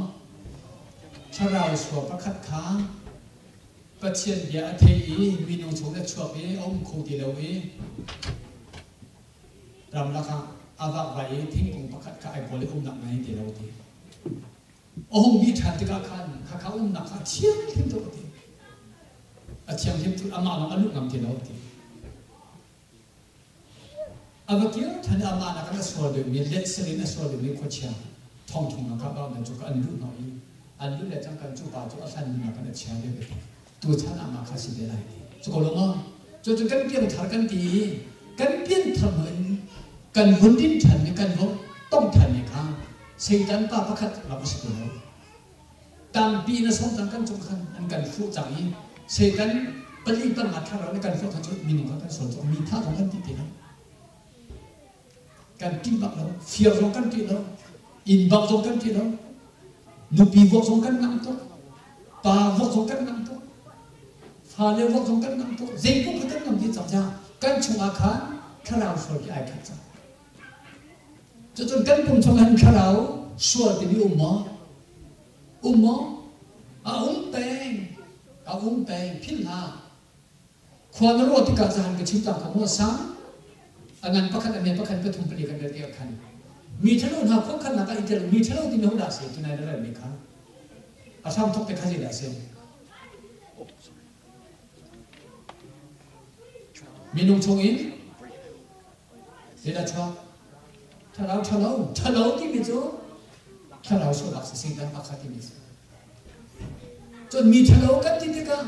Thlarau sua pakhat kha Pathian bia a thei i minung chung a chuak i a um kho ti lo i ramlak ah a vakvai i thingkung pakhat kha ai kawl i umnak ngei ti lo ti. A hung bi ṭhan tikah khan khakha umnak kha a thianghlim tuk a ti. A thianghlim tuk amah lawng a lut ngam ti lo a ti. A va kir ṭhan i amah nakin a sual deuhmi, let in a sual deuhmi khuachia thongthong na kap ah cu an luh hnawh i an luh le cangka cu pa cu a hlan nunnak in a chia deuh ti. Tuchan ah mah kha si te lai ti. Cu ko lo maw? Cucu kan piangthar kan ti i kan pianthar hnu in kan vun din ṭhan i kan vung tong ṭhan mi kha Satan pa pakhat rak a si ti lo. Tampi na sawm cang kan cung khan an kan fuh cang i Satan pali panga thlarau nih kan fuh khan cu minung kha kan sual cu mi tha zong kan ti ti lo. Kan ṭih bak lo, fir zong kan ṭih lo, inn bak zong kan ṭih lo, nupi vuak zong kan ngamh tuk, pa vuak zong kan ngamh tuk, fale vuak zong kan ngamh tuk, zeipaoh kha kan ngamh dih cang caah kan chungah khan thlarau sual khi ai khat cang. Cucun kan pum chung hin thlarau sual timi um maw? Um maw? A um peng. A um peng. Philh hlah. Khua na ruah tikah zahan ka chim cang kha mu a sang. A ngan pakhat a me pakhat pathum pali kan rel tikah khan mi ṭhalo hna khuakhannak ah i tel mi ṭhalo timi ho dah si tunai na relmi kha a hram thok te kha zei dah si minung chung in zeidah chuak thlarau ṭhalo ṭhalo timi cu thlarau sualnak si Satan pakhat timi si cun mi ṭhalo kan ti tikah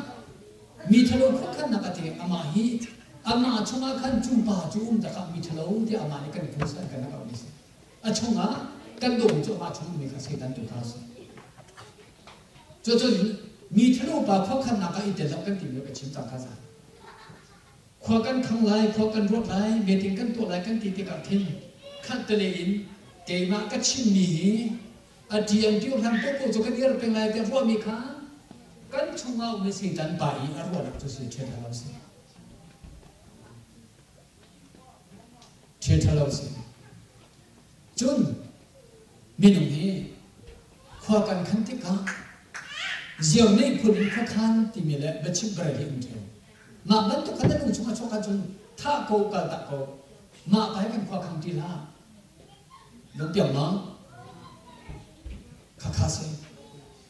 mi ṭhalo khuakhannak a ti amah hi amah chungah khan cu pa cu um takah mi ṭhalo tiah amah nih kan phung kan rak mi si a chungah kan dawm cu amah chung mi kha Satan tu kha si cucun mi ṭhalo pa khuakhannak ah i tel lo kan timi ka chim cang kha za Khua kan khang lai, khua kan ruat lai, meeting kan tuah lai kan ti tikah khin khattele in keimah ka chimmi hi a ṭi an ṭio hlan poahpoah cu kan i er peng lai tiah ruahmi kha kan chungah ummi Satan pa i a ruahnak cu si ṭhial lo si. Ṭhial lo si. Cun minung hi khua kan khan tikah ziar nei phun in khuakhan timi le biachimh barel hi um ṭheo. Mah bantuk kha na lung chungah chuak ahcun thah ko kal tak ko. Mah pa hi kan khua khang ti hlah. Lungpiang ma? Khakha si.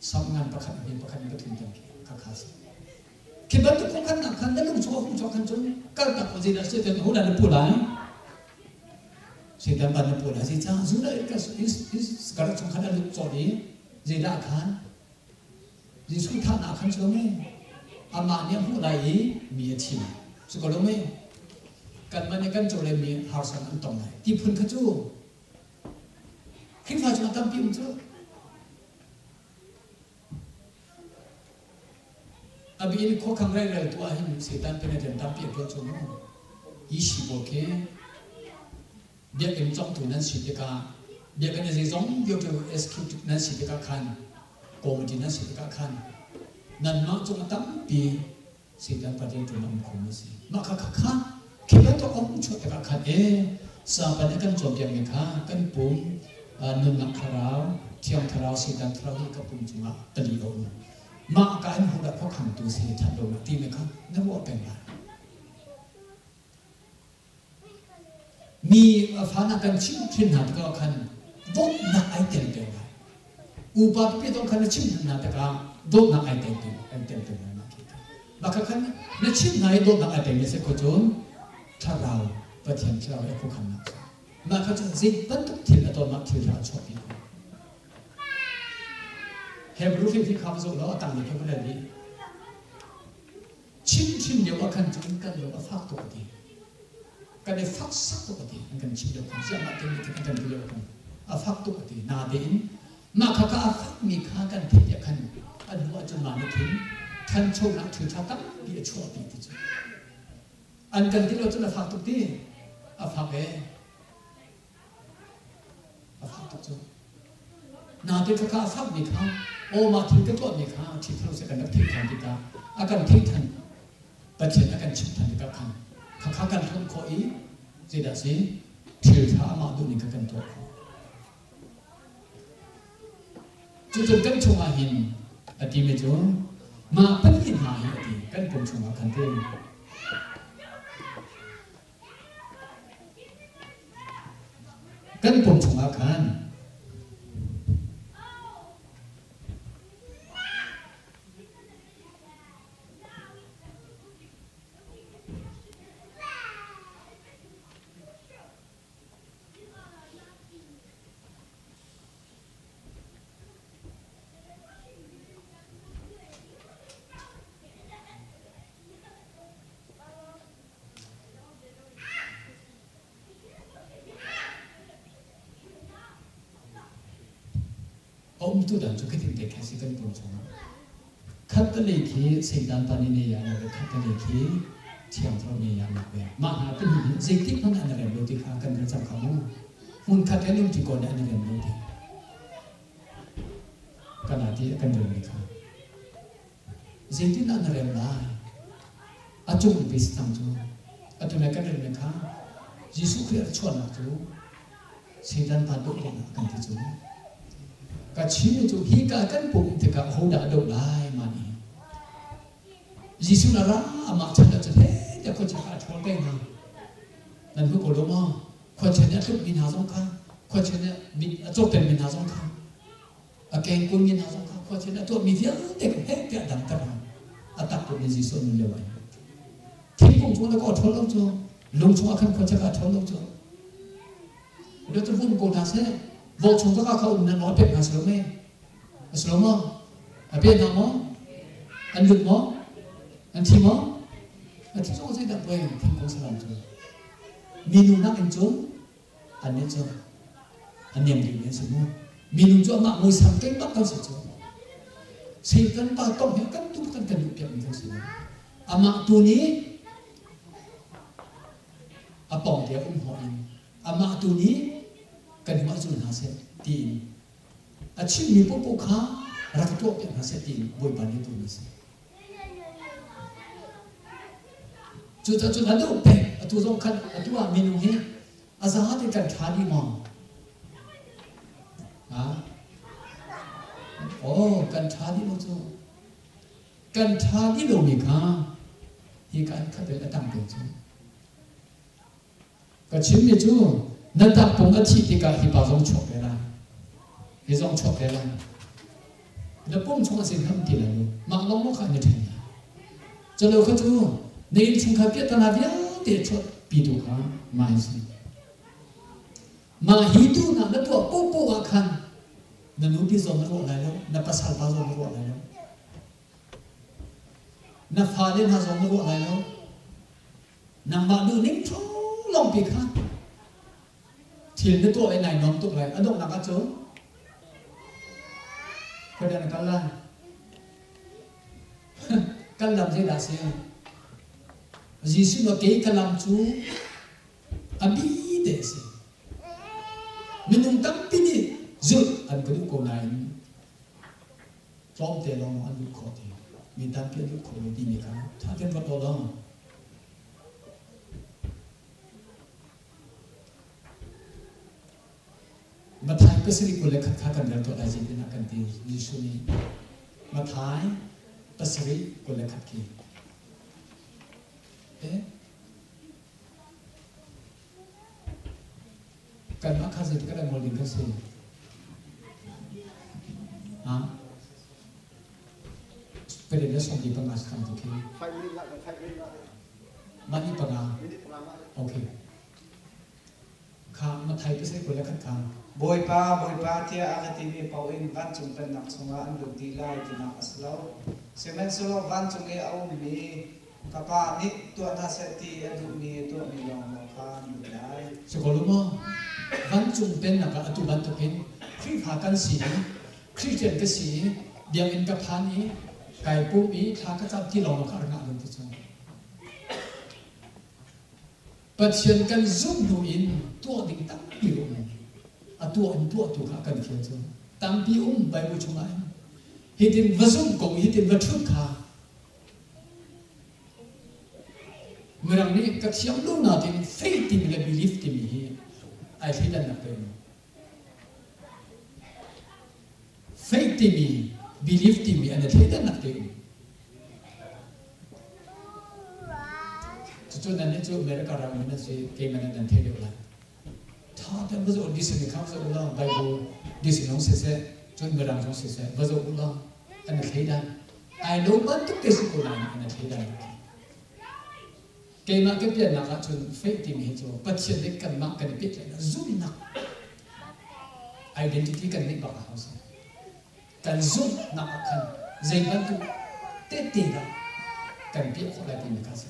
Sam ngan pakhat in pakhat in pathum tiang khi khakha si. Khi bantuk khuakhannak khan na lung chungah hung chuak khan cun kal tak ko zeidah si ten ho dah na pu lai? Satan ban na pu lai. Zeicah Judah Iskarat chung khan a lut cawt i zeidah khan Jesuh thahnak khan cu mei amah nih a hmuh lai i mi a thim. Cu ko lo mei kanmah nih kan cawlem mi harsan an tong lai ti phun kha cu Khrihfa cungah tampi um cu. A bi in khuakhang reirel tu ah hin Satan penetren tampi a tuah cu mu. Hi si pawl khi biakinn cawngtu nan si tikah biakinn a zeizong vialte SQ nan si tikah khan committee nan si tikah khan nanmah cung a tampi. Satan pa rianṭuan a um khomi a si. Mah kha kha khi bantuk a hung chuah tikah khan e sapa nih a kan cawnpiakmi kha kan pum nunnak thlarau, thiang thlarau, Satan thlarau hi ka pum cungah pali a um. Mah ka in hodah khuakhangtu si ṭhat lonak timi kha na ruah peng lai. Mi fa kan chimh hrin hna tikah khan dawtnak ai tel peng lai. Upa pipi zong khan na chimh hna tikah dawtnak ai tel peng ai tel peng lai mah khi. Mah kha khan na chimh hna i dawtnak ai peng mi si ko cun thlarau Pathian thlarau i khuakhannak cu. Mah kha cun zei bantuk thil a ton mah thil kha a chuahpi ko. Hebrew hi kha va zoh law a tang lei kha va rel dih. Chimhhrin lio ah khan cun kan lung a fak tuk a ti. Kan i faksak tuk a ti. An kan chimh lio khan ziahmah te nih an kan ti lio khan a fak tuk a ti. Natein mah kha kha a fakmi kha kan theih tiah khan a hnu ahcun mah nih khin ṭhanchonak thil ṭha tampi a chuahpi ti cu. An kan ti lo cun a fak tuk ti. A fak ee. A fak tuk cu. Naute kha kha a fakmi kha aw mah thil ka tuahmi kha ṭhit lo seh kan rak theih ṭhan tikah a kan theih ṭhan Pathian a kan chimh ṭhan tikah khan khakha kan hlonh khawh i zeidah si thil ṭha amah duhning kha kan tuah khawh. Cucun kan chungah hin a timi cu mah pahnih hna hi a ti kan pum chungah khan ti. Kan pum chungah khan A umtu dan cu khitin te khi si kan pum chungah. Khattelei khi Satan pa nih ne ya na ve khattelei khi Thiang Thlarau ne ya nak ve. Mah hna pahnih hi zeitik hmanh an rem lo ti kha kan rel cang kha mu. Hmun khat an um ti ko nih an rem lo ti. Kana ti kan rel mi kha. Zeitindah na rem lai? A cung pi si cang cu. Atu na kan relmi kha Jesuh Khrih a chuahnak cu Satan pa doh dingah kan ti cu. Ka chimmi cu hi ka kan pum tikah hodah a doh lai ma nih. Jesuh na ra amah chan ah cun he tiah khuachia kha a ṭhawl peng hna. Nan hmu ko lo maw? Khuachia nih a tlukmi hna zong kha, khuachia nih mit a cawktermi hna zong kha, a kengkun mi hna zong kha khuachia nih a tuahmi vialte kha heh tiah damter hna a tak tuk mi Jesuh nun lio ah thingkung cung na kaw ṭhawl lo cu lung chungah khan khuachia kha a ṭhawl lo cu ro cu vun ko hna seh vok chung ka kha um nan maw a pek hna si lo me a si lo maw a pe hna maw an lut maw an thi maw a thi zong zeidah poi thingkung salam cu minu nak in cun Annih cu a niam deuhmi an si mu. Minung cu amah muisam keng bak kan si cu. Satan pa tong hi kan tu kan kan duh piakmi kan si. Amah tu nih a pawng te um hnawh in amah tu nih kan hmuh zul hna seh tiin a chimmi popoh kha rak tuah piak hna seh tiin Bawipa nih tuahmi a si. Cucaah cun a duh peng. Atu zong khan atu ah minung hi a za te kan ṭha dih maw? Ha? Oh, kan ṭha dih lo cu. Kan ṭha dih lomi kha hi ka an khat in a tang peng cu. Ka chimmi cu na takpung a thih tikah hi pa zong chuak ve lai. Hi zong chuak ve lai. Na pum chung a sin ham ti lai lo. Mah lawng maw kha na ṭhen lai. Calo kha cu na innchungkhar piahtana vialte chuah pitu kha mah hi si. Mah hi tu na na tuah popoh ah khan na nupi zong na ruah lai lo, na pasal pa zong na ruah lai lo. Na fale hna zong na ruah lai lo. Nangmah duhning chung lawngpi kha thil na tuah i nai nuam tuk lai. A donghnak ahcun khuadah na kal lai? Kan lam zeidah a si? Jesuh nih kei ka lam cu a bi te a si. Minung tampi nih zulh an ka duh ko nain tlawmte lawng an duh khawh ti. Mi tampi an lut kho lo timi kha ṭha tein ruat law. Matthai pasarih 21 kha kan rel tuah lai zeitin ah kan ti Jesuh nih Matthai pasarih 21 khi eh Kanmah kha zeitik ah dah ngol ding kan si? Ha? Pere le sawm li panga si tam tu khi. Mah ni panga. Okay. Kha Mathai pasarih 21 kha. Bawipa, Bawipa tiah a ka timi paoh in vancung pennak chungah an lut dih lai tinak a si lo. Sihmanhsehlaw vancung i a ummi Ka pa nih tuah hna seh ti a duhmi a tuahmi lawnglawng kha an lut lai. Si ko lo maw? Vancung pennak ah atu bantukin Khrihfa kan si i Christian ka si i biakinn ka phan i kai pum i thla ka cam ti lawnglawng kha a rak ngah lo ti cu. Pathian kan zumh hnu in tuah ding tampi a um. A tuah in tuahtu kha kan fial cu. Tampi um Bible chungah hin. Hitin va zumh ko i hitin va ṭhut kha Mirang nih ka thiam lo nain faith timi le belief timi hi ai thleidannak te um. Faith timi, belief timi an i thleidannak te um. Cucu nan nih cu America ram in nan si, keimah nan nan thei deuh lai. Tha ten va zoh dictionary kha va zoh ulaw Bible dictionary zong siseh cun mirang zong siseh va zoh ulaw an i thleidan ai lo bantuk te si ko nain an i thleidan keimah ka piannak ah cun faith timi hi cu Pathian nih kanmah kan i pehtlaihnak zumhnak identity kan neih bak a hau si kan zumhnak ah khan zei bantuk tehte dah kan piah khawh lai timi kha a si.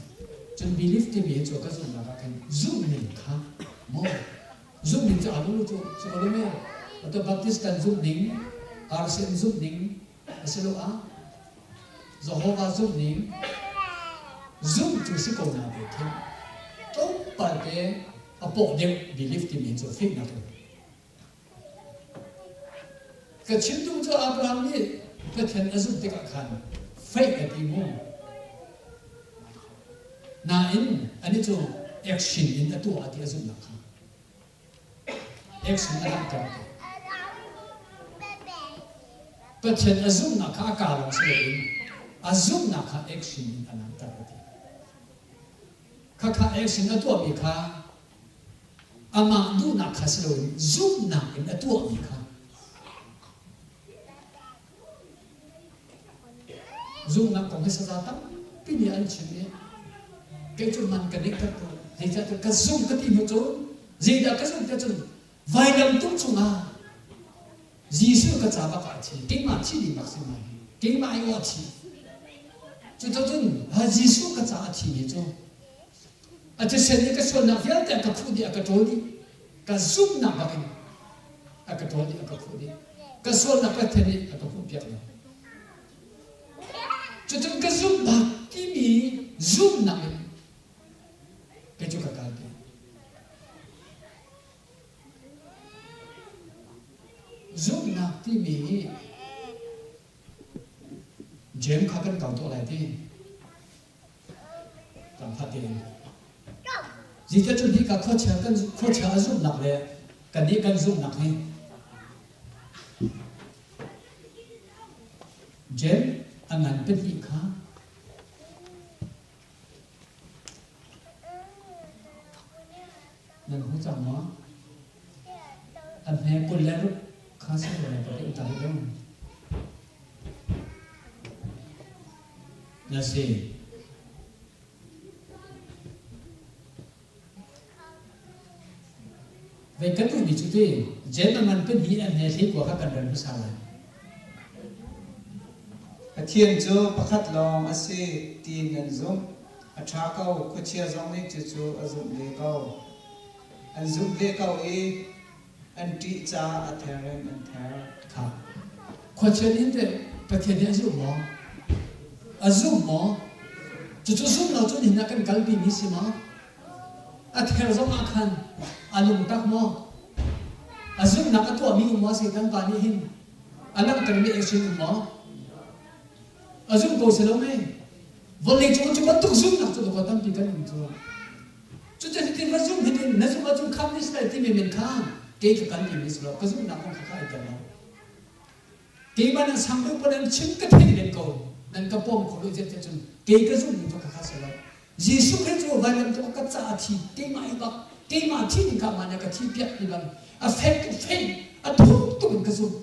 Cun belief timi hi cu ka zumhnak ah khan zumhning kha maw zumhning cu aa lo cu cu ko lo me atu Baptist kan zumhning RCM zumhning asiloah Jehovah zumhning zumh cu si ko na te khin tlawmpal te a pawh deuh belief timi cu faith nak Ka chim duh cu Abraham nih Pathian a zumh tikah khan faith a ti mu. Nain anih cu action in a tuah ti a zumhnak kha. Action a langhter a ti. Pathian a zumhnak kha a kaa lawng si loin a zumhnak kha action in a langhter a ti. Khakha action a tuahmi kha Amah duhnak kha si loin zumhnak in a tuahmi kha zumhnak kong hi saza tampi nih an chim i kei cu man ka neihter ko zeicahtiah ka zumh ka ti hnu cun zeidah ka zumh tiah cun vailam tung cungah Jesuh ka ca bak ah a thi keimah thi ding bak si ma hi keimah ai aw a thi cucun Jesuh ka ca a thi mi cu A thisen nih ka sualnak vialte a ka khuh dih, a ka ṭawl dih. Ka zumhnak bak in a ka ṭawl dih, a ka khuh dih. Ka sualnak Pathian nih a ka hmuhpiak lo. Cucun ka zumh bak timi zumhnak in kei cu ka kalpi. Zumhnak timi hi Jeim kha kan kau tuah lai ti. Zeicah cun hika khuachia kan khuachia a zumhnak le kannih kan zumhnak hi Jeim a ngan pahnih kha nan hmu cang maw? A hme 26 kha si lo lai ka ti dong. Na si. Vei kan duhmi cu ti Jen a ngan pahnih an he hlei kua kha kan rel hmasa lai. Pathian cu pakhat lawng a si ti nan zumh. A ṭha ko, khuachia zong nih cucu a zumh ve ko. An zumh ve ko i an ṭih caah a ther in an ther. Kha khuachia nih teh Pathian nih a zumh maw? A zumh maw? Cucu zumh lo cu nihin ah kan kalpi mi si maw? A ther zong ah khan a lungtak maw? A zumhnak a tuahmi um maw Satan pa nih hin a langhtermi action um maw? A zum ko si lo mei? Vawlei cung cu bantuk zumnak cu ko tampi kan um cu. Cucu hitin va zum hitin na zum ahcun kham ni si timi men kha kei ka kan timi si lo ka zumnak kong kha kha ai tel lo. Keimah nan sang deuh pa nan chim ka theih len ko nan ka pom kho lo zet cun kei ka zumh ning cu kha kha si lo. Jesuh Khrih cu vailam cung ka ca a thi keimah i bak keimah thi ning kha mah nih ka thi piak ti bang a fek tuk fei a thuk tuk in ka zumh.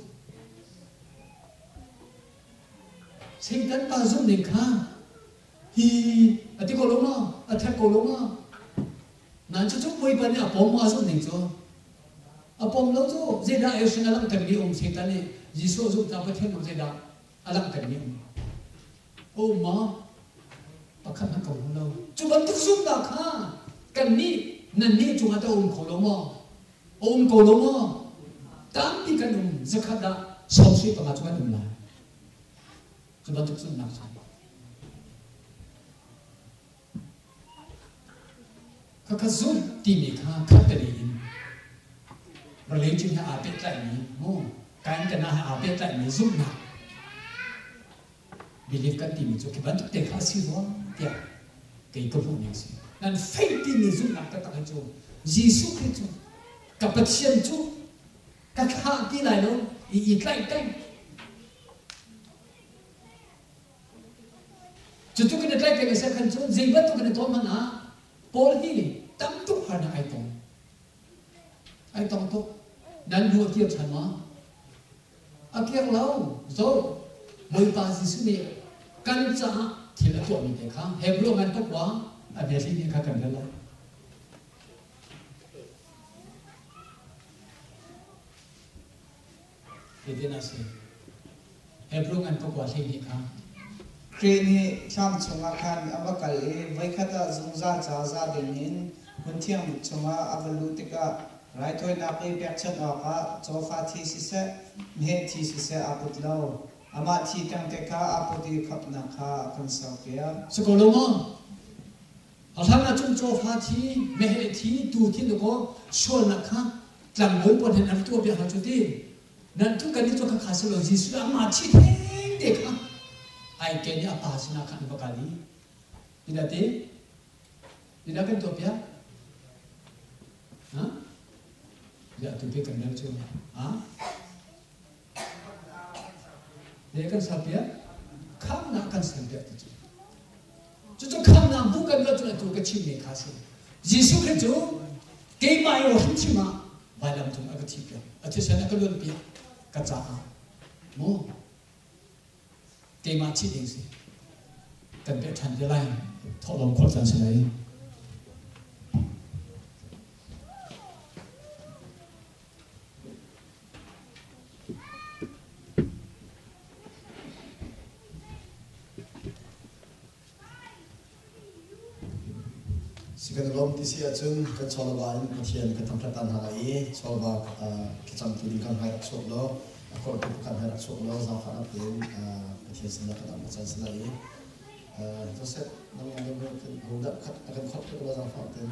Satan pa zumh ning kha hi a ti ko lo maw a thek ko lo maw nan cu cu Bawipa nih a pom maw a zumh ning cu a pom lo cu zeidah action a langhtermi um Satan nih Jesuh a zumh caah Pathian um zeidah a langhtermi um a um maw pakhat hmanh ka hmu lo cu bantuk zumhnak kha kannih nannih cungah tah a um kho lo maw a um ko lo maw tampi kan um zakhat ah 75 cu kan um lai cu bantuk zumhnak cu khakha zumh timi kha khattali in religion he aa pehtlaihmi mu kain kana he aa pehtlaihmi zumhnak belief kan timi cu khi bantuk te kha a si rua tiah kei ka hmuh ning si nan faith timi zumhnak taktak hi cu Jesuh Khrih cu ka Pathian cu ka thlah ti lai lo i i tlaih peng cu tu kan i tlaih peng a si khan cun zei bantuk kan i tawn hmanh ah Paul hi tam tuk harnak ai tong ai tong tuk nan hnu a kir ṭhan ma A kir lo. Zo, Bawipa Jesuh nih kan caah thil a tuahmi te kha Hebrew ngan pakua a biathli nih kha kan rel lai. Hitin a si. Hebrew ngan pakua hlei nih kha Khrih nih thlam chungah khan a va kal i voikhat ah zungzal ca za dingin hmun thiang bik chungah a va luh tikah Raithawinak i pekchanh awkah cawfa thi siseh, meheh thi siseh aa put lo. Amah thi tengte kha aa put i khamhnak kha a kan serpiak. Si ko lo maw? A hlan ahcun cawfa thi, meheh thi, tuu thi dakaw sualnak kha tlangbawi pawl hin an tuah piak hna cu ti. Nan tu kan i cu kha si lo Jesuh amah thi theng te kha ai ken i a pa sinah khan va kal i Ina ti? Ina kan tuah piak? Ha? Ya tu te kan dal cu. Ha? Ne kan sa piak? Khamnak kan ser piak ti cu. Cucu khamnak bu kan ruah cu atu ka chim mi kha si. Jesuh Khrih cu keimah i hrimhrim ah vailam cung a ka thi piak. A thisen a ka luan piak ka caah. Mu keimah chih ding si. Kan peh ṭhan te lai. Thawhlawm khawlh caan si lai. Si kan i lawm ti si ahcun kan chawlva in Pathian kan thangṭhat ta hna lai i chawlva thlacamtu ding kan hmai rak chuak law a korhtu pakhat hmai rak chuak law zaangfahnak tein Pathian sinah kan am caan si lai i Joseph nang ho dah khat a kan khawt ko zaangfah tein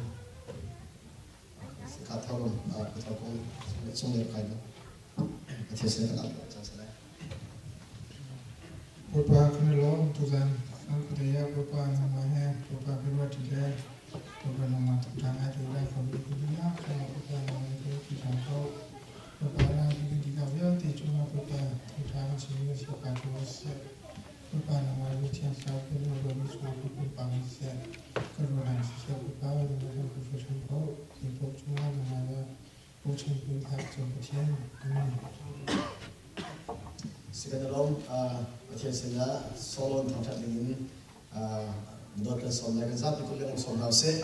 ka tharum ka thar ko chung le kai Pathian sinah kan am caan si lai. Bawipa kan i lawm tuzan kan khuadei ah Bawipa nangmah he Bawipa biaruah ṭi le Bawipa nangmah thangṭha ngai te lai kho mi kan dingah kan Bawipa nangmah he ti hram ko. Bawipa na kan dihlak vialte cungah Bawipa thangṭha kan chimmi na si pa cu siseh. Bawipa nangmah hi Thiang Thlarau kan ruahmi cungah kan pumpak in siseh, kan ruahnak in siseh Bawipa nangmah kan hruai hram ko. Zeipaoh cungah nangmah le Bochan pin hlah cung Pathian. Amen. Si kan i lawm. Pathian sinah Solon thangṭhat dingin dawt kan sawm lai kan zapi kut lengmang sawm hna usih.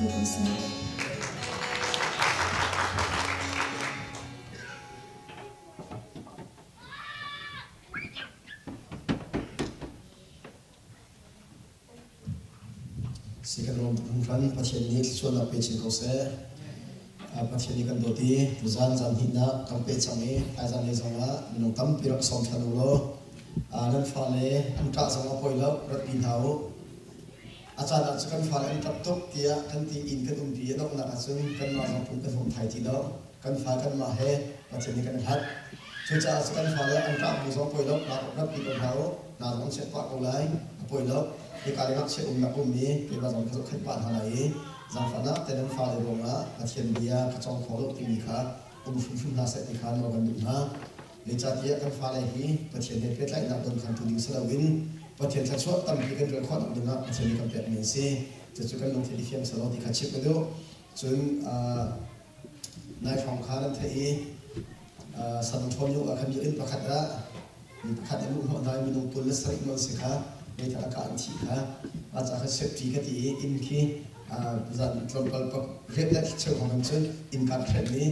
cio ko seh. Si kan lawm tuk hringhran. Pathian nih thluachuahnak pe chin ko seh. Pathian nih kan dawt i tuzan zan hnihnak kan peh cang i thaizan lei zongah minung tampi rak sawm ṭhan u law nan fale an ṭah zong a poi lo, ratpi hna u. A caan ah cu kan fale an ṭap tuk tiah kan ti inn kan umpi i a donghnak ahcun kanmah zong pum kan hum thai ti lo. Kan fa kanmah he Pathian nih kan hlat. Cucaah cu kan fale an ṭah bu zong poi lo, ratpi ko hna u. Hna zong an chiat pah ko lai, a poi lo. Hika le ngakchia umnak um i keimah zong ka zohkhenh pah hna lai i zaangfahnak te nan fale ruangah Pathian bia ka cawng kho lo timi kha um hrimhrim hna seh ti kha nawl kan duh hna. Zeicahtiah kan fale hi Pathian he pehtlaihnak donkhantu ding si loin Pathian thluachuah tampi kan rel khawhnak dingah Pathian nih kan pekmi an si. Cucu kan lungthin i fiang selaw ti kha chimh ka duh. Cun nai hrawng kha nan theih i San Antonio ah khan biakinn pakhat ah mi pakhat a luh hnawh hna i minung 27 nawn si kha meithal a kah an thih kha mah ca kha safety ka ti i inn khi zan tlawmpal pak riat le cheu hong in cun inn ka hren i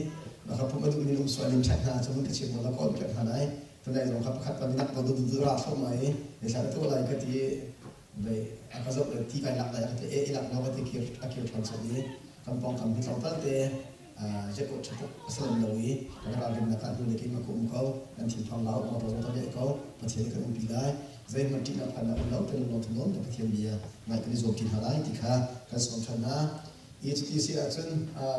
maka pum a duh mi um sual in check hna cun ka chim la kawl piak hna lai tunai zong kha pakhat pa minak to du du ra thlo mai ne thla tu lai ka ti vei a ka zoh le ti kai lak lai ka ti e i lak lo ka ti kir a kir than cun i kan pawngkam hi tlawmpal te zek ṭha tuk a si lem lo i kan ralrinnak ah hnu le keimah ka um ko nan thinphang lau motor zong ka ngeih ko Pathian nih kan umpi lai zeihmanh ṭihnak phannak um lo te lung lawm te Pathian bia ngai kan i zuam ṭi hna lai ti kha kan sawm ṭhan hna i cuti si ahcun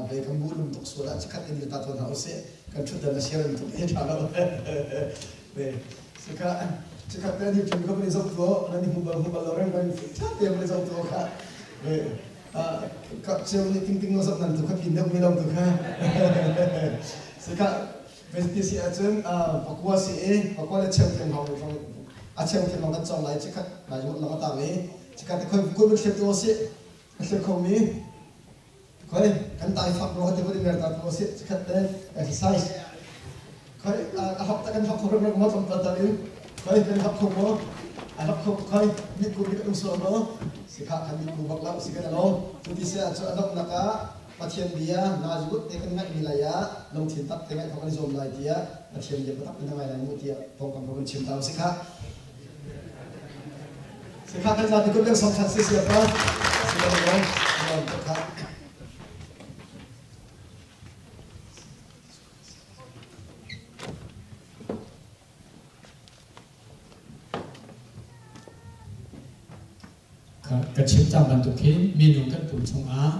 ve kan bu lum tuk sual ah chikkhat in ta tuan hna usih kan ṭhutdan a siar tuk i ṭha lo ve sika chikkhat te ni ṭim ka van i zoh tuah nan i hmu bal hmu bal lo reng van ṭha te van i zoh tuah kha ve kap ceu nih tingting no zap nan tu kha pin deuh mi lo tu kha sika ti si ahcun pakua si i pakua le cheu tiang hong a cheu tiang hong kan cong lai chikhat nai ngot lang atang i chikhat te khoi kun thlep tu si a thlep kho mi khoi kan tai fak ro te bodi mer ta tu si chikhat te exercise khoi a hok ta kan hok kho rak mo tlom tal in khoi kan hok kho mo a hok kho khoi mit ku mit um so mo si kha kan mit ku bak lo si kan lo tu ti se cu adok nak ah Pathian bia na zut te kan ngaih mi lai ah lungthin tak te ngaih kho kan zuam lai tiah Pathian bia tak in ngai lai mu tiah pongkam ko kan chim ta si kha si kha kan zapi kun som than si sia pa si lo lo lo kha. Ka chim cang bantuk hin minung kan pum chungah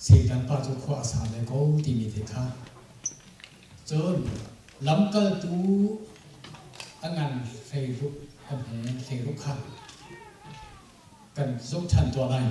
Satan pa cu khua a sa ve ko timi te kha. Cun lamkaltu a ngan hleiruk kan he hleiruk kha kan zoh ṭhan tuah lai.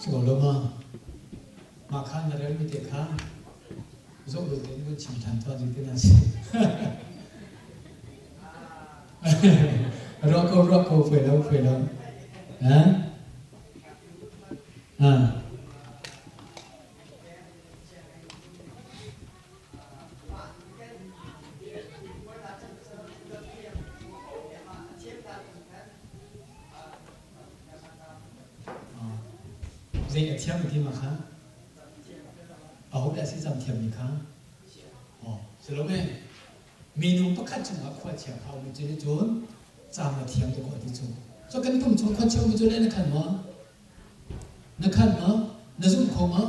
Solomon, mah kha na relmi te kha zoh lo tein vun chim ṭhan tuah ding ti na si. Ruah ko, ruah ko, phuai lo, phuai lo. Ha? Ha. Zei a thiam ti ma kha? Ahodah si cam thiammi kha? Oh, si lo me. Minung pakhat chungah khuachia kha um cu cun cam a thiam tuk ti cu. So kan pum chung khuachia um cu le na khan maw? Na khan maw? Na zum kho maw?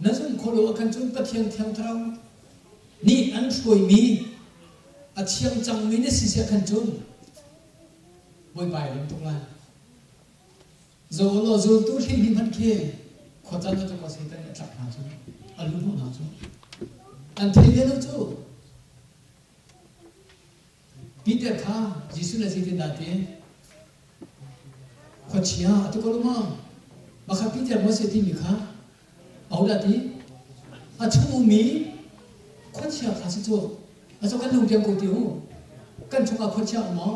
Na zum kho lo khan cun Pathian thiang thlarau nih an hruaimi a thiang cangmi na si sia khan cun Bawipa ai lawm tuk lai. Zo law zultu hling hmanh khi khuacan cu ko Satan nih a tlak hna cu a lu hnawh hna cu an thei ve lo cu. Peter kha Jesuh le zeitindah ti khuachia a ti ko lo maw? Mah kha Peter maw si timi kha? Hodah ti? A chung ummi khuachia kha si cu. A cu kan lungpiang ko ti u. Kan chungah khuachia um maw?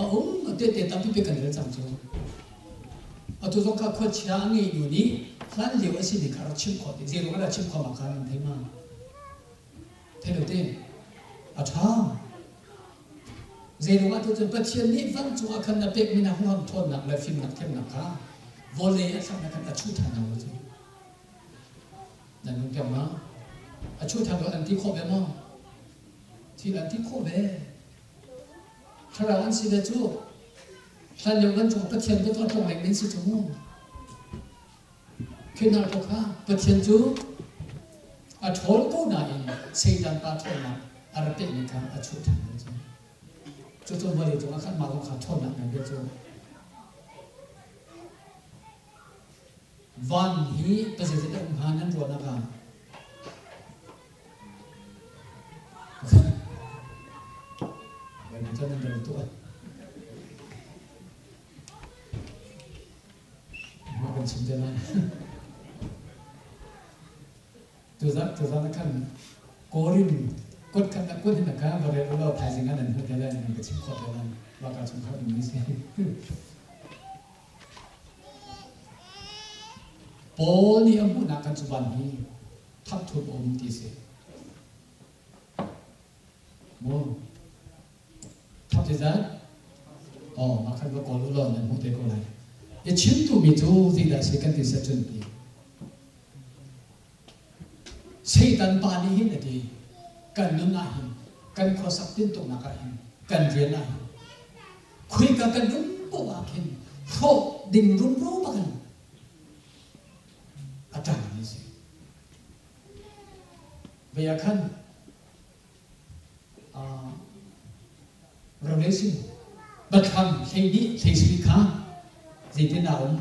A um. Tehte tampi pe kan rel cang cu. Atu zong kha khuachia a ngei nu nih hlan lio a simi kha rak chimh khawh ti. Zeiruang ah dah chimh khawh ma kha nan thei ma? Thei lo te. A ṭha. Zeiruang ah cun Pathian nih vancung ah khan a pekmi hna huham ṭhawnnak le fimnak thiamnak kha vawlei a thlaknak khan a chuh ṭhan hna lo cu. Nan lung piang ma? A chuh ṭhan lo an ti khawh ve maw? Thil an ti khawh ve. Thlarau an si ve cu. Hlan lio vancung Pathian va tuah tlong leng men si cu mu. Khi hna ko kha Pathian cu a ṭhawl ko nain Satan pa ṭhawnnak a rak pekmi kha a chuh ṭhan lo cu. Cucu vawlei cungah khan mah kong kha ṭhawnnak ngai bia cu van hi pazeizat a um hnga nan ruahnak ah Van cu nan rel tuah. Mah kan chim te lai. Tuzan ah khan Korin kut khat na kut hin ka va rel ulaw thaizing ah nan hmuh te lai nan ka chim khawh te lai. Mah ka chung khawh ding si. Paul nih a hmuhnak kan cu van hi thap thup um ti si. Maw? Thap zeizat? Oh, mah khan va kawl u law nan hmuh te ko lai. I chim duhmi cu zeidah si kan ti set cun ti. Satan pa nih hin a ti, kan nun ah hin, kan khuasak tintuknak ah hin, kan rian ah hin, khuika kan um poah ah khin hrawh ding rumro bakin a ṭangmi a si. Vei ah khan Revelation Bathlam 12 17 kha zeitin a um?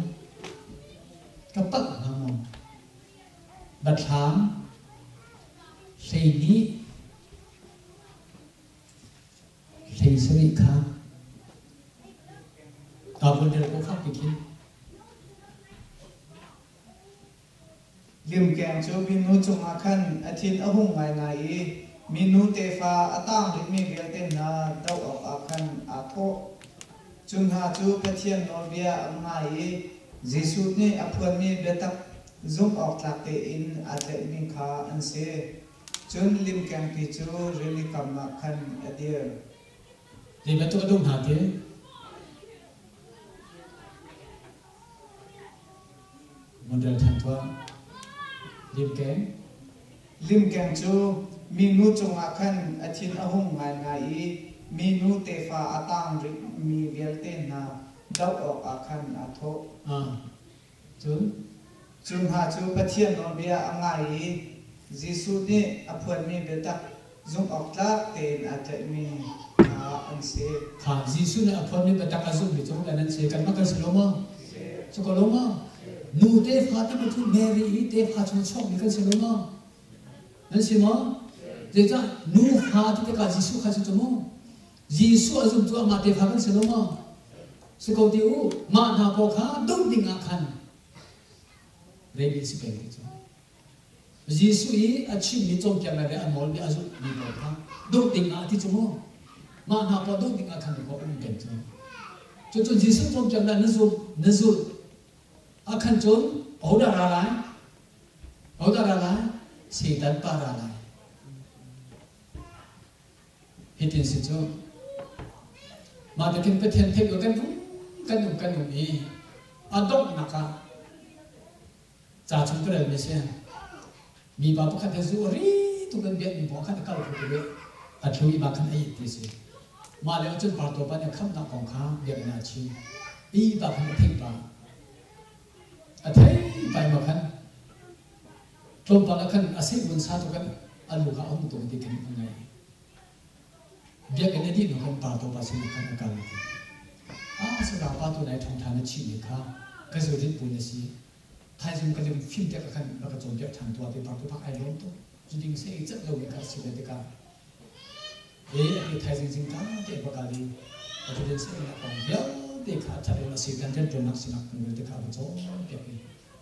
Ka palh hnga maw? Bathlam 12 17 kha ka vun rel ko kha ti khin. Limkeng cu minu cungah khan a thin a hung ngaingai i minu tefa a tang rihmi vialte hna doh awkah khan aa thawh. Cu hna cu Pathian nawlbia an ngai i Jesuh nih a phuanmi biatak zumh awk tlak tein aa tlaihmi kha an si. Cun limkengpi cu rili kam ah khan a dir. Zei bantuk a dum hna ti? Model than tuah. Limkeng. Limkeng cu minu cungah khan a thin a hung ngaingai i minu tefa a tang rihmi vialte hna doh awkah khan aa thawh. Cun? Cu hna cu Pathian nawlbia a ngai i Jesuh nih a phuanmi biatak zumhawktlak tein aa tlaihmi hna an si. Kha Jesuh nih a phuanmi biatak a zumhmi cu kan an si. Kanmah kan si lo maw? Cu ko lo maw? Nu tefa ti cu Mary i tefa chung chuakmi kan si lo maw? Nan si maw? Zeicah nu fa ti tikah Jesuh kha si cu mu. Jesuh a zum cu amah tefa kan si lo maw? Si ko ti u, mah hna pawl kha dum ding ah khan ready si peng ti cu. Jesuh i a chimmi cawnpiaknak le a nawlmi a zulhmi pawl kha duh ding ah a ti cu mu. Mah hna pawl duh ding ah khan khua um peng cu. Cucu Jesuh cawnpiaknak na zulh, na zulh ah khan cun hodah ra lai? Hodah ra lai? Satan pa ra lai. Hitin si cu. Mah takin Pathian theih lo kan um kan um kan um i a donghnak ah Ca chung ka relmi si. Mipa pakhat he zu a ri tuk in biakinn pawng khan a kal kho ti i a thlu i mah khan a it ti si. Mah lio cun Parto pa nih khamhnak kong kha biakinn ah a chim. Hi pa khan a theih pah. A thei pah i mah khan tlawmpal ah khan a sehvun sa tu kan a lu kha a hung tuk ti khan a ngaih. Biakinn a dih hnu khan Parto pa sin khan a kal. Ah, saza pa tu nai thawngtha na chimmi kha ka zurit bu na si. Thaizung ka lim fim te ka khan rak ka cawnpiak ṭhan tuah ti partu phak ai lawm tuk. Cu ding se i cat lomi kha si ve tikah e a ti thaizing zing ka te va kal i a ti den se na kong vialte kha a ṭhat in a si kan rianṭuannak sinak kong vialte kha a va cawnpiak i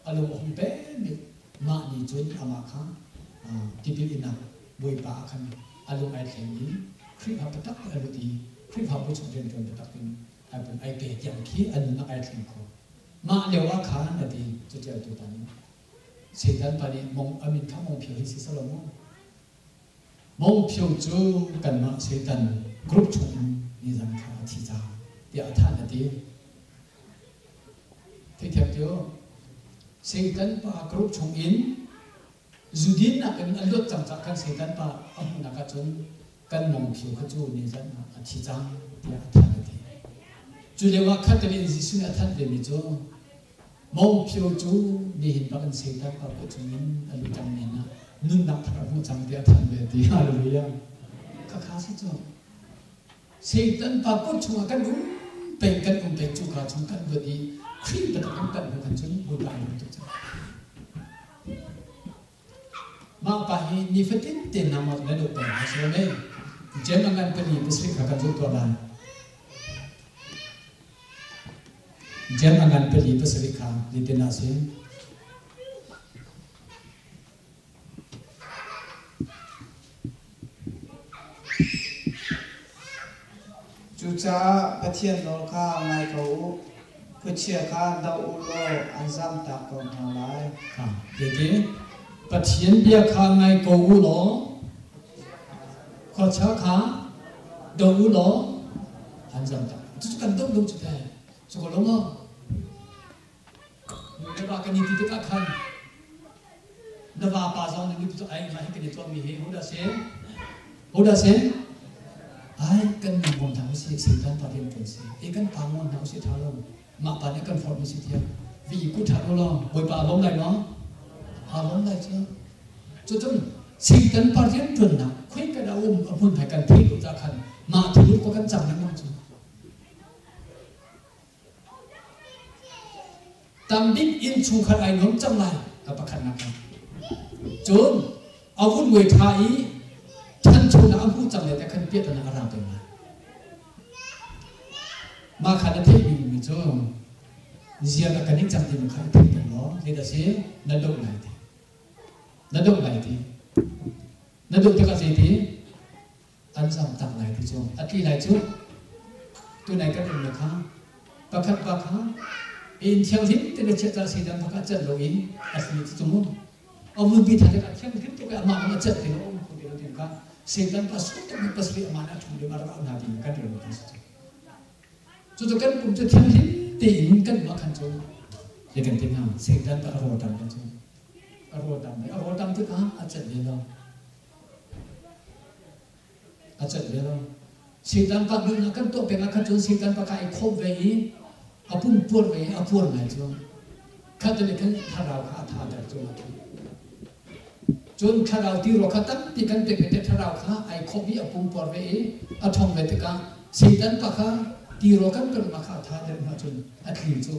a lung a hung pem i Mah nih cun amah kha tipil innak Bawipa ah khan a lung ai thleng i Khrihfa biatak in a lut i Khrihfabu chung rianṭuan biatak in ai pum ai pe tiang khi a nunnak ai thleng kho. Mah lio ah khan a ti caṭialtu pa nih Satan pa nih mong a min kha Mong Phio hi si selaw maw? Mong Phio cu kanmah Satan group chung in nizan kha a thi cang tiah a thanh a ti. Theithiam ti u. Satan pa group chung in zudin nakin a luat cang cah kan Satan pa a hmuhnak ahcun kan Mong Phio kha cu nizan ah a thi cang tiah a thanh a ti. Cu lio ah khat in Jesuh nih a thanh vemi cu Mong Phio cu nihin bak in Satan pa kut chungin a lut cang men ah nunnak thar a hmu cang tiah a thanh ve ti. Hallelujah. Khakha si cu. Satan pa kut chungah kan um peng kan um peng cu ka chung kan luat i Khrih biatak kan tanh hnu khan cun Bawipa ai lung tuk cang. Mah pa hi nifatin te namot na duh peng ha si me. Jem angan pali pasarih kha kan zulh tuah lai. Jem angan pali pasarih kha litin ah si. Cucaah Pathian nawl kha ngai ko u, khuachia kha doh u law an zamtak ko hna lai. Kha zeiti Pathian bia kha ngai ko u law khuachia kha doh u law an zamtak. Cucu kan doh lo cu teh. Cu ko lo maw? Nu le va kan i ti tikah khan na vapa zong nih nupi cu ai mah hi kan i tuahmi hi hodah si? Hodah si? Ai kan nu ngom hna usih Satan pa rian kan si. E kan pa ngom hna usih tha lo. Mah pa nih kan forh mi si thiam. Vi ku tha lo law Bawipa a lawm lai maw? A lawm lai cu. Cucun Satan pa rian tuannak khui kan a um a hmun hai kan theih lo ca khan mah thil ko kan cang lengmang cu. Tambik innchungkhar ai nuam cang lai a pakhatnak ah. Cun a vun muai ṭha i ṭhanchonak a hmuh cang le te khan piahtana a ra peng lai. Mah kha na theih mi cu ziar a kan i cang timi kha i theih peng law zeidah si na doh lai ti. Na doh lai ti. Na doh tikah zeiti? An zamtak lai ti cu a tli lai cu tunai kan um le kha pakhat pa kha inn thianghlim te na chiah ca Satan pakhat a cat lo in a thli ti cu mu a vunpi than tikah thianghlim tuk i amah a cat ti lo um kho ti lo ti kha Satan pa sung tuk mi pasarih amah nih a ṭhum ding a rak auh hna ti kan rel ti si cu cu kan pum cu thianghlim tein kan mah khan cu le kan ti hna Satan pa a rawl tam kan cu a rawl tam a rawl tam tikah a cat ve lo A cat ve lo. Satan pa duhnak kan tuah peng ah khan cun Satan pa kha i khawmh ve i a pum puar ve i a puar ngai cu. Khat le khan thlarau kha a tha ter cu ma khi. Cun thlarau tiraw kha tampi kan pek ve te thlarau kha ai khawmh i a pum puar ve i a ṭhawng ve tikah Satan pa kha tiraw kan pek ma kha a tha ter hna cun a thli cu.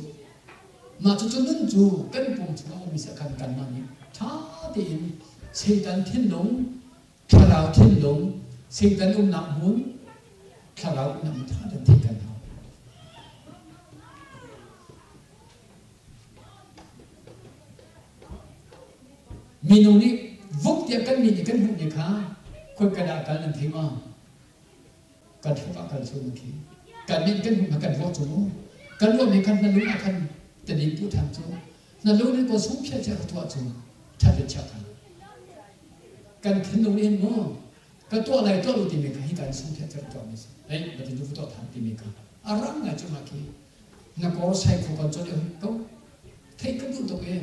Mah cucu nun cu kan pum chungah ummi si khan kanmah nih ṭha tein Satan thinlung, thlarau thinlung, Satan umnak hmun, thlarau umnak hmun ṭha tein theih kan hau. Minung nih vuk tiah kan mi nih kan hmuhmi kha khoi ka dah kal nan thei maw? Kan thluak ah kal cu khi kan min kan hmuh kan ruah cu mu kan ruah mi khan na lung ah khan tadin pu than cu na lung nih ko sung phiah chia tuah cu that le chia khan kan thinlung in mu ka tuah lai tuah lu timi kha hi kan sung phiah chia tuah mi si ei na tin tu tuah than timi kha a rang ngai cu ma khi na kor sai kho kan chon ko theih kan duh tuk i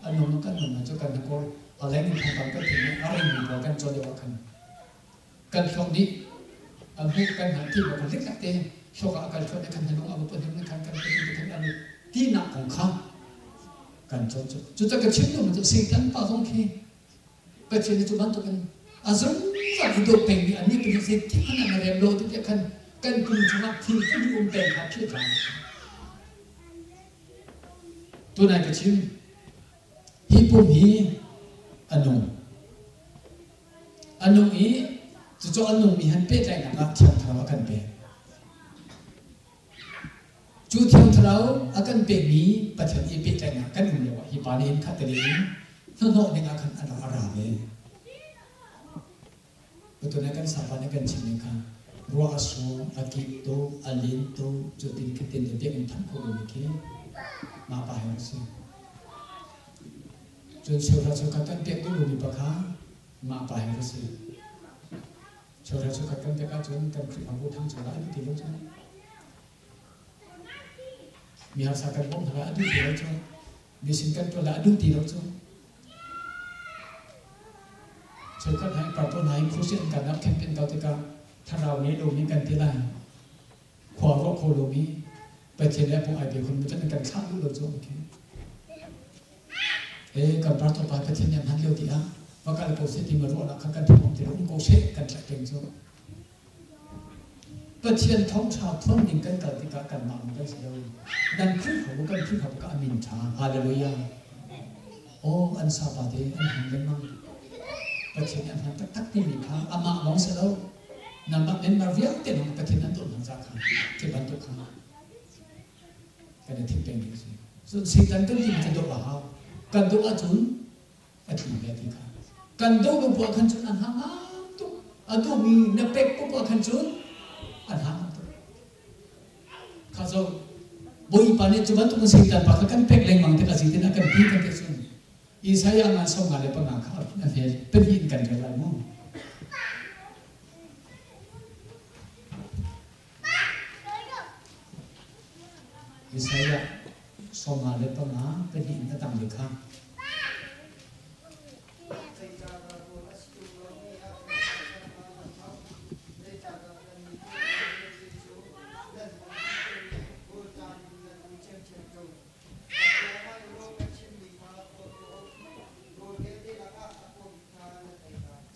an nung kan nung cu kan na kor a leng in thang kan thing a ring mi kan chon deuh khan Kan hlawk dih. A hmuh kan hngalh ti kan liklak te hlawk ah a kal thluat kan hnung a pun kan kan kan kan kan tinak kong kha kan cawn cu cu ka chim duhmi cu Satan pa zong khi Pathian nih cu bantukin a zungzal i dawt pengmi annih pahnih zeitik hmanh ah na rem lo ti tiah khan kan kum chungah thil pahnih um peng kha philh hlah. Tunai ka chim hi pum hi a nung. A nung i cucu a nungmi han pehtlaihnak ah Thiang Thlarau a kan pek. Cu Thiang Thlarau a kan pekmi Pathian i pehtlaihnak kan um lioah hi pa nih hin khat te in Hnahnawh ding ah khan an rak ra ve. Tutan ah kan sapa nih kan chim ning kha ruah a sur, a kik tuk, a lin tuk, cutin khitin le biakinn thanh khawh lomi khi mah pa he a si. Cun cheuhra cheukhat kan pek duh lomi pa kha mah pa he a si. Cheuhra cheukhat kan pek ahcun kan Khrihfabu thangcho lai an ti lo cu. Mi harsa kan bawmh hna lai a duh ti lo cu. Mi sin kan ṭuan lai a duh ti lo cu. Cheukhat hna in partaw hna in khuhsi an kan nak campaign kal tikah thlarau ngei lomi kan ti lai. Khua ruah kho lomi Pathian le pung ai pe khun mutan kan thlah duh lo cu okay. E kan partaw pa Pathian nih hman lio ti ah va kal ko seh ti ma ruahnak kha kan thawng ti um ko seh kan tlaih peng cu. Pathian thawngṭha phuan ding kan kal tikah kanmah lawng kan si lo. Nan Khrihfabu kan Khrihfabu ka a min ṭha. Hallelujah. Aw an sapa te an hman lengmang. Pathian nih an hman taktak timi kha amah lawng si lo. Nangmah member vialte lawng Pathian an dawt hna ca kha khi bantuk kha kan i thim peng ding a si. Cun Satan kan timi cu doh a hau. Kan doh ahcun a tli ve ti kha kan doh lo poah khan cun an hang tuk a duhmi na pek poah khan cun an hang tuk kha zo Bawipa nih cu bantuk in Satan pa kha kan pek lengmang tikah zeitin a kan ti kan ti cun Isaiah ngan 55 kha a hme pahnih in kan rel lai mu. Isaiah 55 pahnih in a tang bik kha.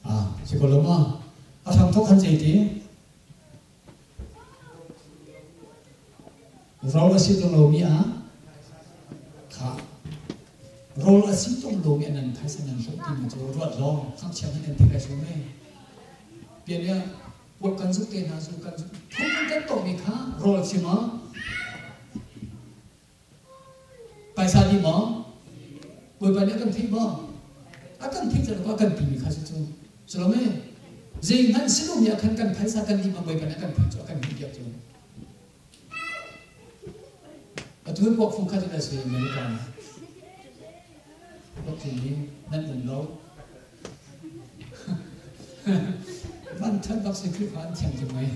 Ah, si ko lo ma? A hram thok han zei ti? Rawl a si tung lomi ah kha rawl a si tung lomi ah nan phaisa nan hloh timi cu ruat law ngakchia hmanh nan thei lai sawm e. Pian ah kuak kan zuk te hna zu kan zuk phung kan tawhmi kha rawl si maw? Paisa dih maw? Bawipa nih a kan theih maw? A kan theih cang a kan timi kha cu cu lo zeihmanh si lomi ah khan kan phaisa kan dih ma Bawipa nih a kan theih cu a kan hmuhpiak cu. Atu hi kuak fung khat in a si America ah. Kuak fung hi nan um lo. Van that bak si Khrihfa an thiam cem mai.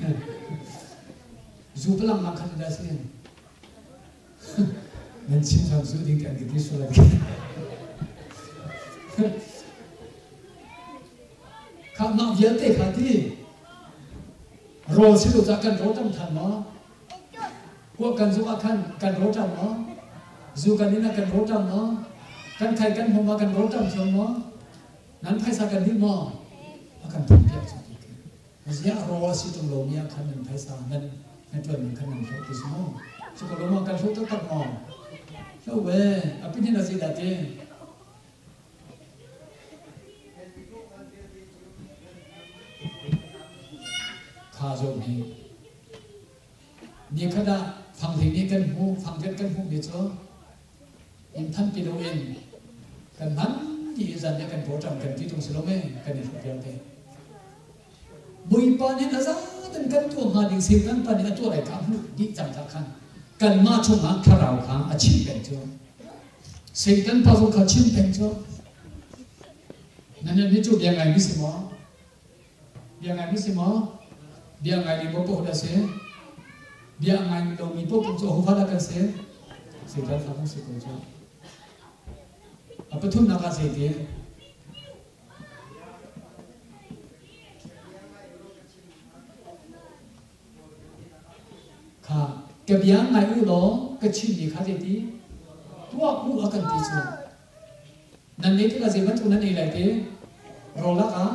Zu palang lang khat in a si. Nan chim ṭhan zu ding kan ti sual Kha mah vialte kha ti rawl si lo cah kan rawl ṭam ṭhan maw? Kuak kan zuk ah khan kan rawl ṭam maw? Zu kan in ah kan rawl ṭam maw? Kan khai kan hmom ah kan rawl ṭam thiam maw? Nan phaisa kan dih maw? A kan phun piak cu. Ziah rawl a si ṭung lomi ah khan nan phaisa nan ṭuanmi khan nan hloh ti si maw? Cuka lo maw kan hloh taktak maw? Hloh ve, a pinin a zeidah ti? Kha zong hi ni khat ah fangthing nih kan hmuh, fangriat kan hmuhmi cu inn thanpi loin kan hman ti i zan nih kan pawṭam kan ti ṭung si lo mei kan i hruh vialte. Bawipa nih a zaten kan tuah hnga ding Satan pa nih a tuah lai kha a hmuh dih cang cah khan kanmah chungah thlarau kha a chim peng cu. Satan pa zong kha chim peng cu. Nan nih cu bia ngaimi si maw? Bia ngaimi si maw? Bia ngaimi maw paoh dah si? Bia ngai lomi paoh cu ahofa dah kan si? Satan fa kan si ko cu. A pathumnak ah zeiti? Kha ka bia ngai u law ka chimmi kha zeiti tuah u a kan ti cu. Nan ei tikah zei bantuk nan ei lai ti? Rawl lakah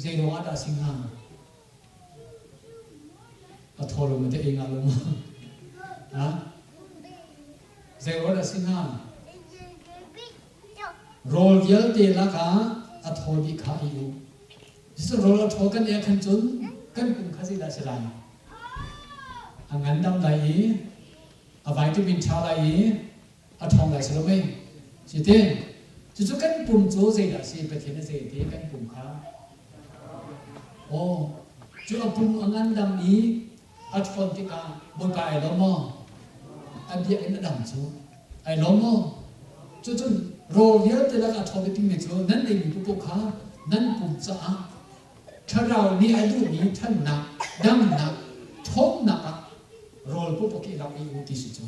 zei ruangah dah a si hnga? A thaw lo maw te ei ngah lo maw? Ha? Zei ruangah dah a si hnga? Rawl vialte lakah a thaw bik kha ei u. Cucu rawl a thaw kan ei khan cun kan pum kha zeidah a si lai? A ngandam lai i a vitamin ṭha lai i a ṭhawng lai si lo mei? Cutin. Cucu kan pum cu zeidah si Pathian a zei ti kan pum kha aw cu a pum a ngandam i a ṭhawn tikah Bawipa ai lawm maw? A biakinn a dam cu ai lawm maw? Cucun rawl vialte lak a ṭhawn bikmi cu nan eimi paohpaoh kha nan pum caah thlarau nih a duhmi ṭhannak, damnak, ṭhawnnak ah rawl paohpaoh khi lak i u ti si cu.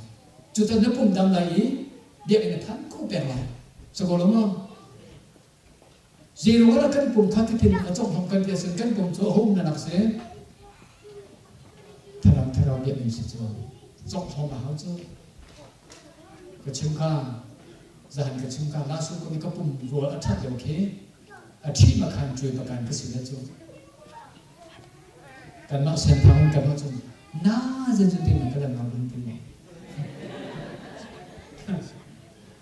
Cucun na pum dam lai i biakinn a phan kho peng lai. Si ko lo maw? Zeiruang ah kan pum kha tithin a cawk kan ti ahcun kan pum cu a hum na nak si. Thlarau thlarau biakinn si cu cawk hlawm a hau cu. Ka chim kha zahan ka chim kha lasu ko ka pum rawl a ṭhat lo khi a ṭhi ma khan ṭuai pakan ka si le cu. Kanmah senthang kan cun na zen cun ti ka lam bun ti mo.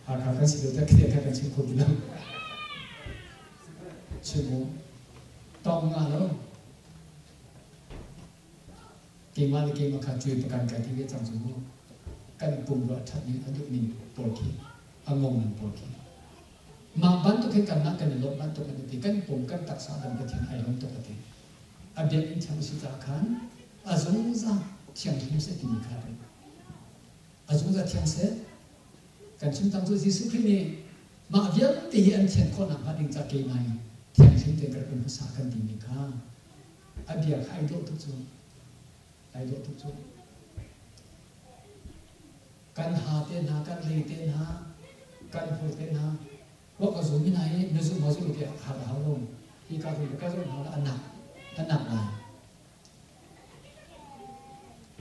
Hakha kan si lo tak khi kan chim kho ti lo. Chim mu tong nga lo. Keimah le keimah kha cuai pakan kai ti ve cang cu mu. Kan pum ruah ṭhat ning a duh ning pawl khi a ngong ning pawl khi. Mah bantuk hin kanmah kan i lawmh bantuk an ti kan pum kan taksa dam Pathian ai lawm tuk a ti. A biakinn thiang si caah khan a zungzal thianghlim seh timi kha a A zungzal thiang seh. Kan chim cang cu Jesuh Khrih nih mah vialte hi an thian khawh nakhnga ding ca keimah hi thianghlim tein ka rak um hmasa kan timi kha a bia kha ai dawh tuk cu. Ai dawh tuk cu. Kan ha te hna, kan lei te hna, kan hmur te hna, wa ka zum hna hi na zum maw zum tiah hal a hau lo. Hi ka zum ka zum hna a nak a nak lai.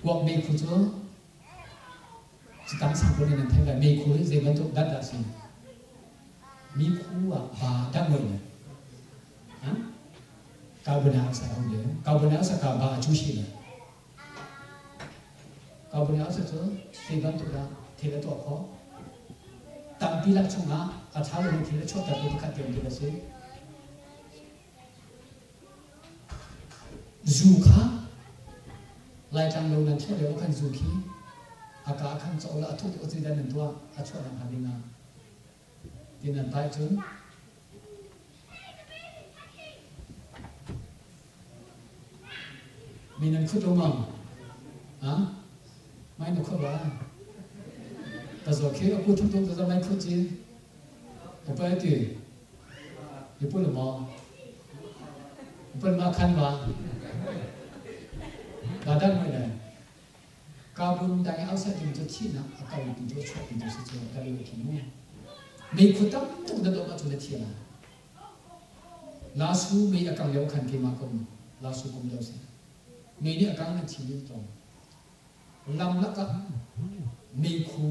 Kuak meikhu cu citang sang pawl nih nan theih lai. Meikhu hi zei bantuk dat dah si? Mikhu ah ba dah ngoi le. Ha? Carbon dioxide a um le. Carbon dioxide ka ba a cu shi le. Carbon dioxide cu zei bantuk dah thil a tuah khawh? Tampi lak chungah a ṭha lomi thil a chuahtertu pakhat te um a si. Zu kha Laitlang lo nan chuah lio ah khan zu khi a ka khan cawh la a thuk tuk zeidah nan tuah a chuah nakhnga ding ah ti nan pai cun Mi nan khut lo maw? Ha? Mai na khut ba? Ta zo khi a ku thuk tuk ta zo mai khut ci. Upa ti. Ni pul maw? Upal ma khan ma? Ba dan mai le. Carbon dioxide ding cu thihnak a kal tu cu chuah tu si cu ka lu khi mu. Meikhu tam tuk na dawh ahcun na thi lai. Lasu mei a kang lio khan keimah ka um. Lasu kum lio si. Mei nih a kang nan thi mi tong. Lam lakah meikhu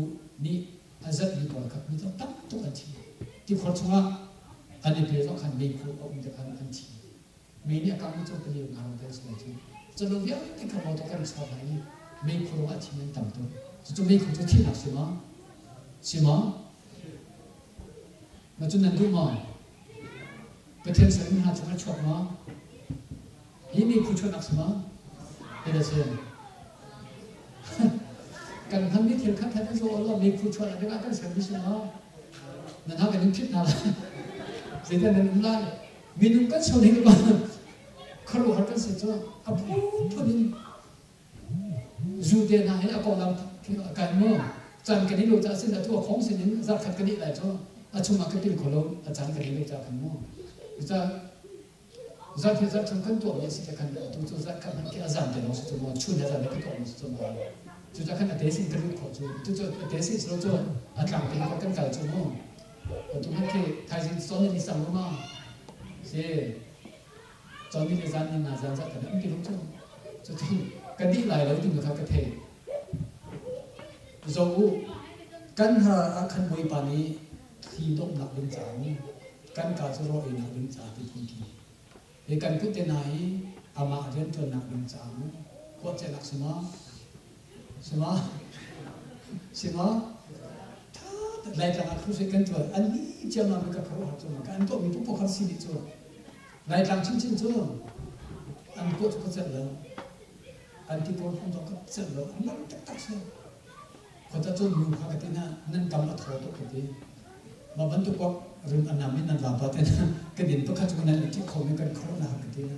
nih a zatmi pawl kha mi tam tuk an thi. Tikhor chungah an i pe zong khan meikhu a um te khan an thi. Mei nih a kangmi cu pali nga rong te a si lai cu. Calo vialte kha motor kan chuak lai i meikhu ruangah a thimi an tam tuk. Cucu meikhu cu thihnak si maw? Si maw? Na cu nan duh maw? Pathian sermi hna chung a chuak maw? Hi meikhu chuahnak si maw? Hi si. Kan hmanmi thil khat khat in zo law meikhu chuahnak dingah kan sermi si maw? Nan ha kan in phit hna lai. Zeidah nan um lai? Minung kan sual hi khuaruahhar kan si cu a phunphun in zu te hna hi a konglam kan mu caan kan i lo caah sin atu a khong sin in zarkhat kan ih lai cu a chungah ka pil kho lo a caan kan i lo caah kan mu ca zarh hi zarh chung kan tuahmi a si te khan atu cu zarh khat hmanh khi a zan te lawng si cu maw chun le zan le ka tuahmi si cu maw cu ca khan a te sin ka lut khawh cu tu cu a te sin si lo cu a tlang te kan kal cu mu Atu hmanh khi thaizing cawn ni sang ma si cawn ni le zan ni na zan zat kan um ti lo cu cucu ka dih lai lo timi kha ka thei zo u kan hna ah khan Bawipa nih thli dawhnak ding ca mu kan ka cu raw einak ding ca ti phun ki he kan kut te hna hi amah rianṭuannak ding ca mu kuah cenak si ma si ma si ma Laitlang ah crusade kan tuan an ni ciammam in ka khuaruahhar cu ka an tuahmi pawpaw kha si dih cu Laitlang chinchin cu an tuah cu ka celh lo an ti pawl hmang zong ka celh lo an lam taktak si khuata cun nu kha ka ti na nan kam a thaw tuk ka ti mah bantuk kuak Run anam in nan vapa te kan in pakhat cu nan i kho mi kan khor na ka ti na.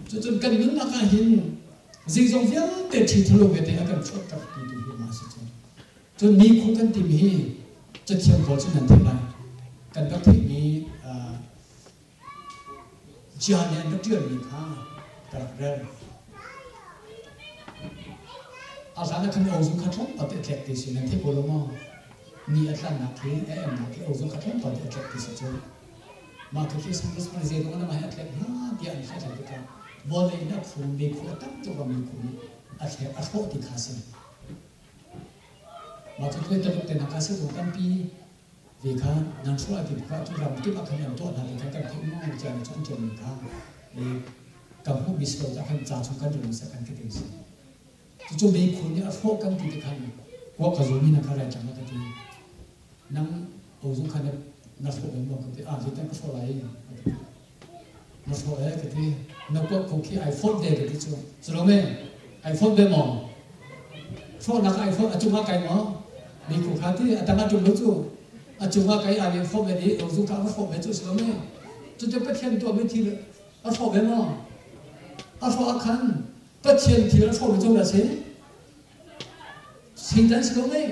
Cucun kan nunnak ah hin zeizong vialte ṭhi thalo vialte a kan chuahter ti tu hi ma si cu. Cun mi khu kan timi hi cathiang pawl cu nan theih lai. Kan rak theihmi Chia nih an rak ṭialmi kha ka rak rel. A hlan ah khan ozung kha tlawmpal te a tlek ti si nan theih ko lo maw? Ni a tlannak khi a emnak khi ozung kha tlawmpal te a tlek ti si cu. Mah khi khi sang sang zei dong na a tlek hna tiah an hlathlai tikah vawlei in a khu meikhu a tam tuk mi khu nih a thlek a hrawh ti kha si. Mah cu tuai taluk te nak ah si tampi ve kha nan hruai ti kha cu ram kip ah khan an tuah hna ti kha kan theih mu tiah na chon ṭialmi kha i ka hmuh mi si lo cah khan ca chung kan rel sa kan ka ti si. Cucu meikhu nih a hrawh kan ti ti khan kuak ka zumi na kha rai cang ka ti. Nang ozung kha na hrawh men maw ka ti. Ah zeitan ka hrawh lai ka ti. Na hrawh e ka ti. Na kuak ko khi ai fawt ve ka ti cu. Salome ai fawt ve maw? Hrawhnak ai fawt a cungah kai maw? Meikhu kha ti a tang a ṭum lo cu. A cungah kai ai fawt ve i ozung kha a va hrawh ve cu Salome. Cucu Pathian tuahmi thil a hrawh ve maw? A hrawh ah khan Pathian thil a hrawh ve cu dah si? Satan si ko mei.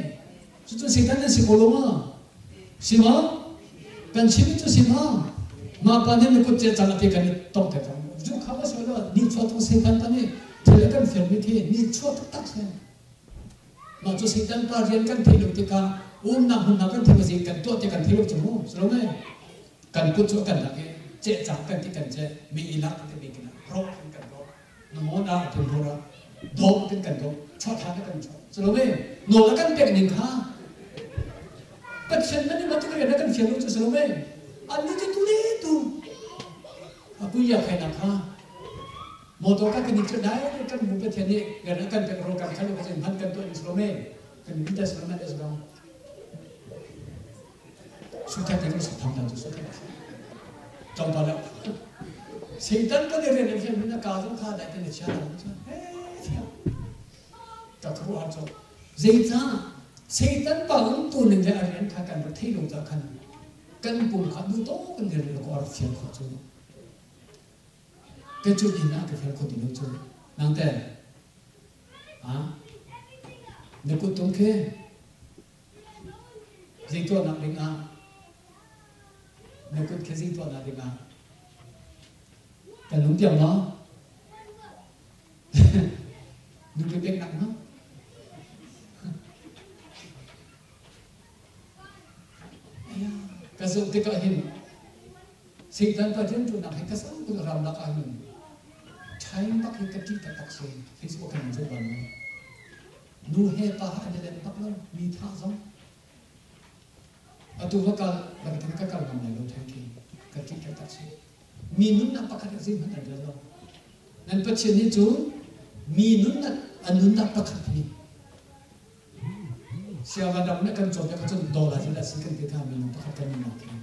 Cucu Satan nan si ko lo ma? Si ma? Kan chim cu si ma? Mah pa nih na kut ce cang ati kan i tong te cang. Zu kha ma si lo ni chuah tung Satan pa nih thil a kan fial mi khi ni chuah taktak si. Mah cu Satan pa rian kan theih lo tikah umnak hmunhma kan theih lo kan tuah te kan theih lo cu mu. Si lo mei? Kan kut cu kan lak i ceh cang kan ti kan ceh mi i lak ti mi kina rawk kan kan rawk. Na maw na a tum hura dawm kan kan dawm chuah than kan chuah cu lo me nawl a kan pek ning kha Pathian nan ma tu rian kan fial lo cu si lo me an ni tu le tu a kuya khai na kha motor ka kan ni chu dai kan mu Pathian nih rian kan pek ro kan khan lo kan han kan tu ni si lo me kan ni ta si lo me si lo Suthat in su tham dan cu suthat tlawmpal ah Satan kan i rian in fian na ka zong kha dai te na chia lo cu ka khuaruah cu zeicah Satan pa um tu ning le a rian kha kan rak thei lo ca khan kan pum kha du to kan rian lo ko rak fial khawh cu ka cu in ah ka fial kho ti lo cu nang te ha na kut tung khi Zei tuahnak dingah na kut khi zei tuahnak dingah kan nung tiang maw? Nupi peknak maw? Ka zoh tikah hin Satan Pathian ṭunak hi ka zoh tuk ram lak ah hin ṭhaim bak hi ka ṭih taktak si. Facebook kan zoh bal maw? Nu he pa an i lem bak lo, mi thah zong. Atu va kal, rak ka kal ngam lai lo thank you. Ka ṭih taktak si. Mi nunnak pakhat ah zeihmanh an rel lo. Nan Pathian nih cun mi nunnak a nunnak pakhat hi siava dam nih kan cawnpiak ahcun dollar in a si kan ti kha minung pakhat kan nunnak hi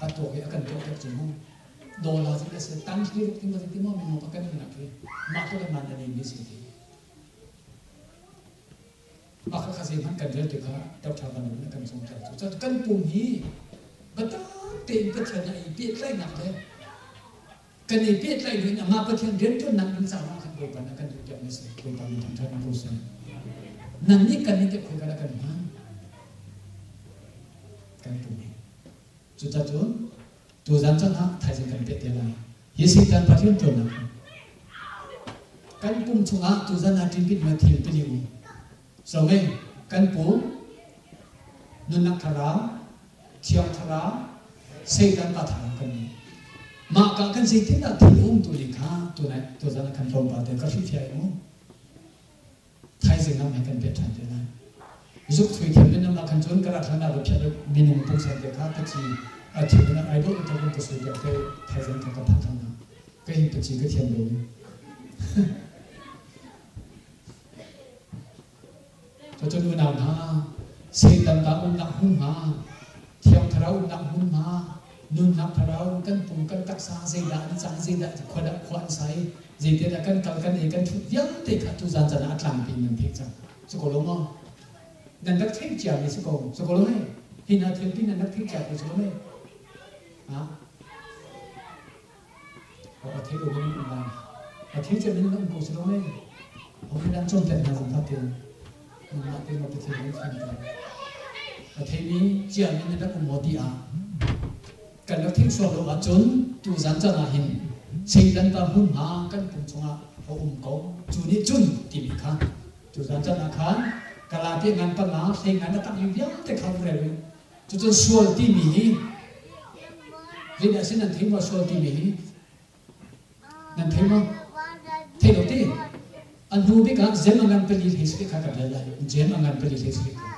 a tuak i a kan tuah piak cu mu dollar in a si tang hi ruk ti ma ti maw minung pakhat kan nunnak hi mah tu kan man a nei mi si ti Mah kha zeihmanh kan rel tikah ṭapṭha kan um kan zungzal cu. Cun kan pum hi biatak tein Pathian he i pehtlaihnak le kan i pehtlaih in amah Pathian rianṭuannak ding caah khan Bawipa nih a kan duhpiakmi a si. Bawipa nih thangṭhat in ko seh. Nan nih kan nih teh khoi kan kan hman? Kan pum hi. Cucacun tuzan cang ah thaizing kan peh te lai. Hi Satan Pathian ṭuannak hi kan pum chungah tuzan ah ṭinpit ma thil pili u. So mei kan pum nunnak thlarau, thiang thlarau, Satan pa thlarau kan ni. Mah ka kan zeitindah thil um tu ning kha tunai tuzan ah kan tlawmpal te ka hrilhfiah mu. Thaizing ah mei kan peh ṭhan te lai. Zuk thui thiam in amah khan cun ka rak hlan ah va phiat minung pungsan te kha paci a thiam in ai dawh in ka sui piak te thaizing kha ka phak hlan ah ka hin paci ka thiam lo. Cun unau hna, Satan ta umnak hmunhma, Thiang Thlarau umnak hmunhma, nunnak thlarau kan pum kan taksa zeidah an cang zeidah khua dah khua an sai zeitindah kan kal kan ei kan thut vialte kha tuzan caan ah a tlangpi in nan theih cang. Si ko lo maw? Nan rak theih ciami si ko. Si ko lo mei? Hi hna thil ti nan rak theih cia ko si lo mei? Ha? A thei lo mi nan um lai. A thei cia mi nan um ko si lo mei? Ho nan cawnpiak hna zong tein nangmah tein ma Pathian nan thiam te. A theimi ciami nan rak um maw ti ah kan rak theih sual lo ahcun tu zan caan ah hin Satan pa hmunhma kan pum chungah a um ko. Cu nih cun timi kha tu zan caan ah khan kala te ngan panga hlei ngan a takmi vialte kha rel u. Cucun sual timi hi zeidah si nan thei maw sual timi hi nan thei maw? Thei lo ti. A hnu bik ah zem a ngan pali hlei sik kha kan rel lai. Jem a ngan pali hlei sik kha.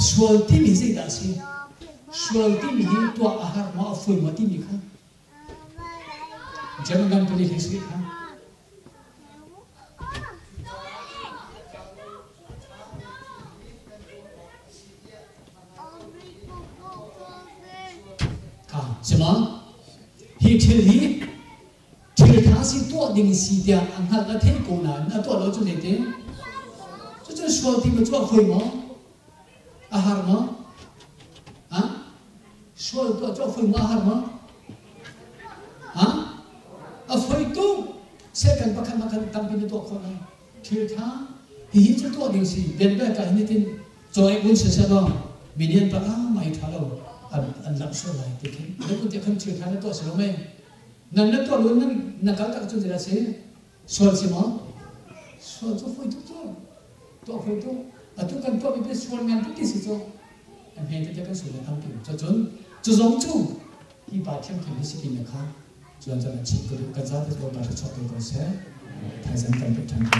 Sual timi zeidah a si? Sual timi hi tuah a har maw a fui maw timi kha Jem a ngan pali hlei sik kha. Kha si maw? Hi thil hi thil tha si tuah ding si tiah a hngalh a theih ko nain a tuah lo cu zeiti? Cucun sual ti ma cu a fawi maw? A har maw? Ha? Sual tuah cu a fawi maw a har maw? Ha? A fawi tuk. Satan pakhat ma khan tampi na tuah khawh lai. Thil tha hihi cu tuah ding si. Bianbia ka hin tin caw un se se law minian pa ah mai tha lo an an lamh sual lai ti khin. Na kun te khan thil tha na tuah si lo mei. Nan na tuah lo nan na kal tak cun zeidah si? Sual si maw? Sual cu fawi tuk cu. Tuah fawi tuk. Atu kan tuah mi sual ngan tuk ti si cu. A hme tete kan sual le tampi. Cucun cu zong cu hi pa thiamthiam hi si ti na kha cuan cun a chim ka duh kan zate Bawipa thluachuah pe ko seh. Thaizang kan pe ṭhan ko.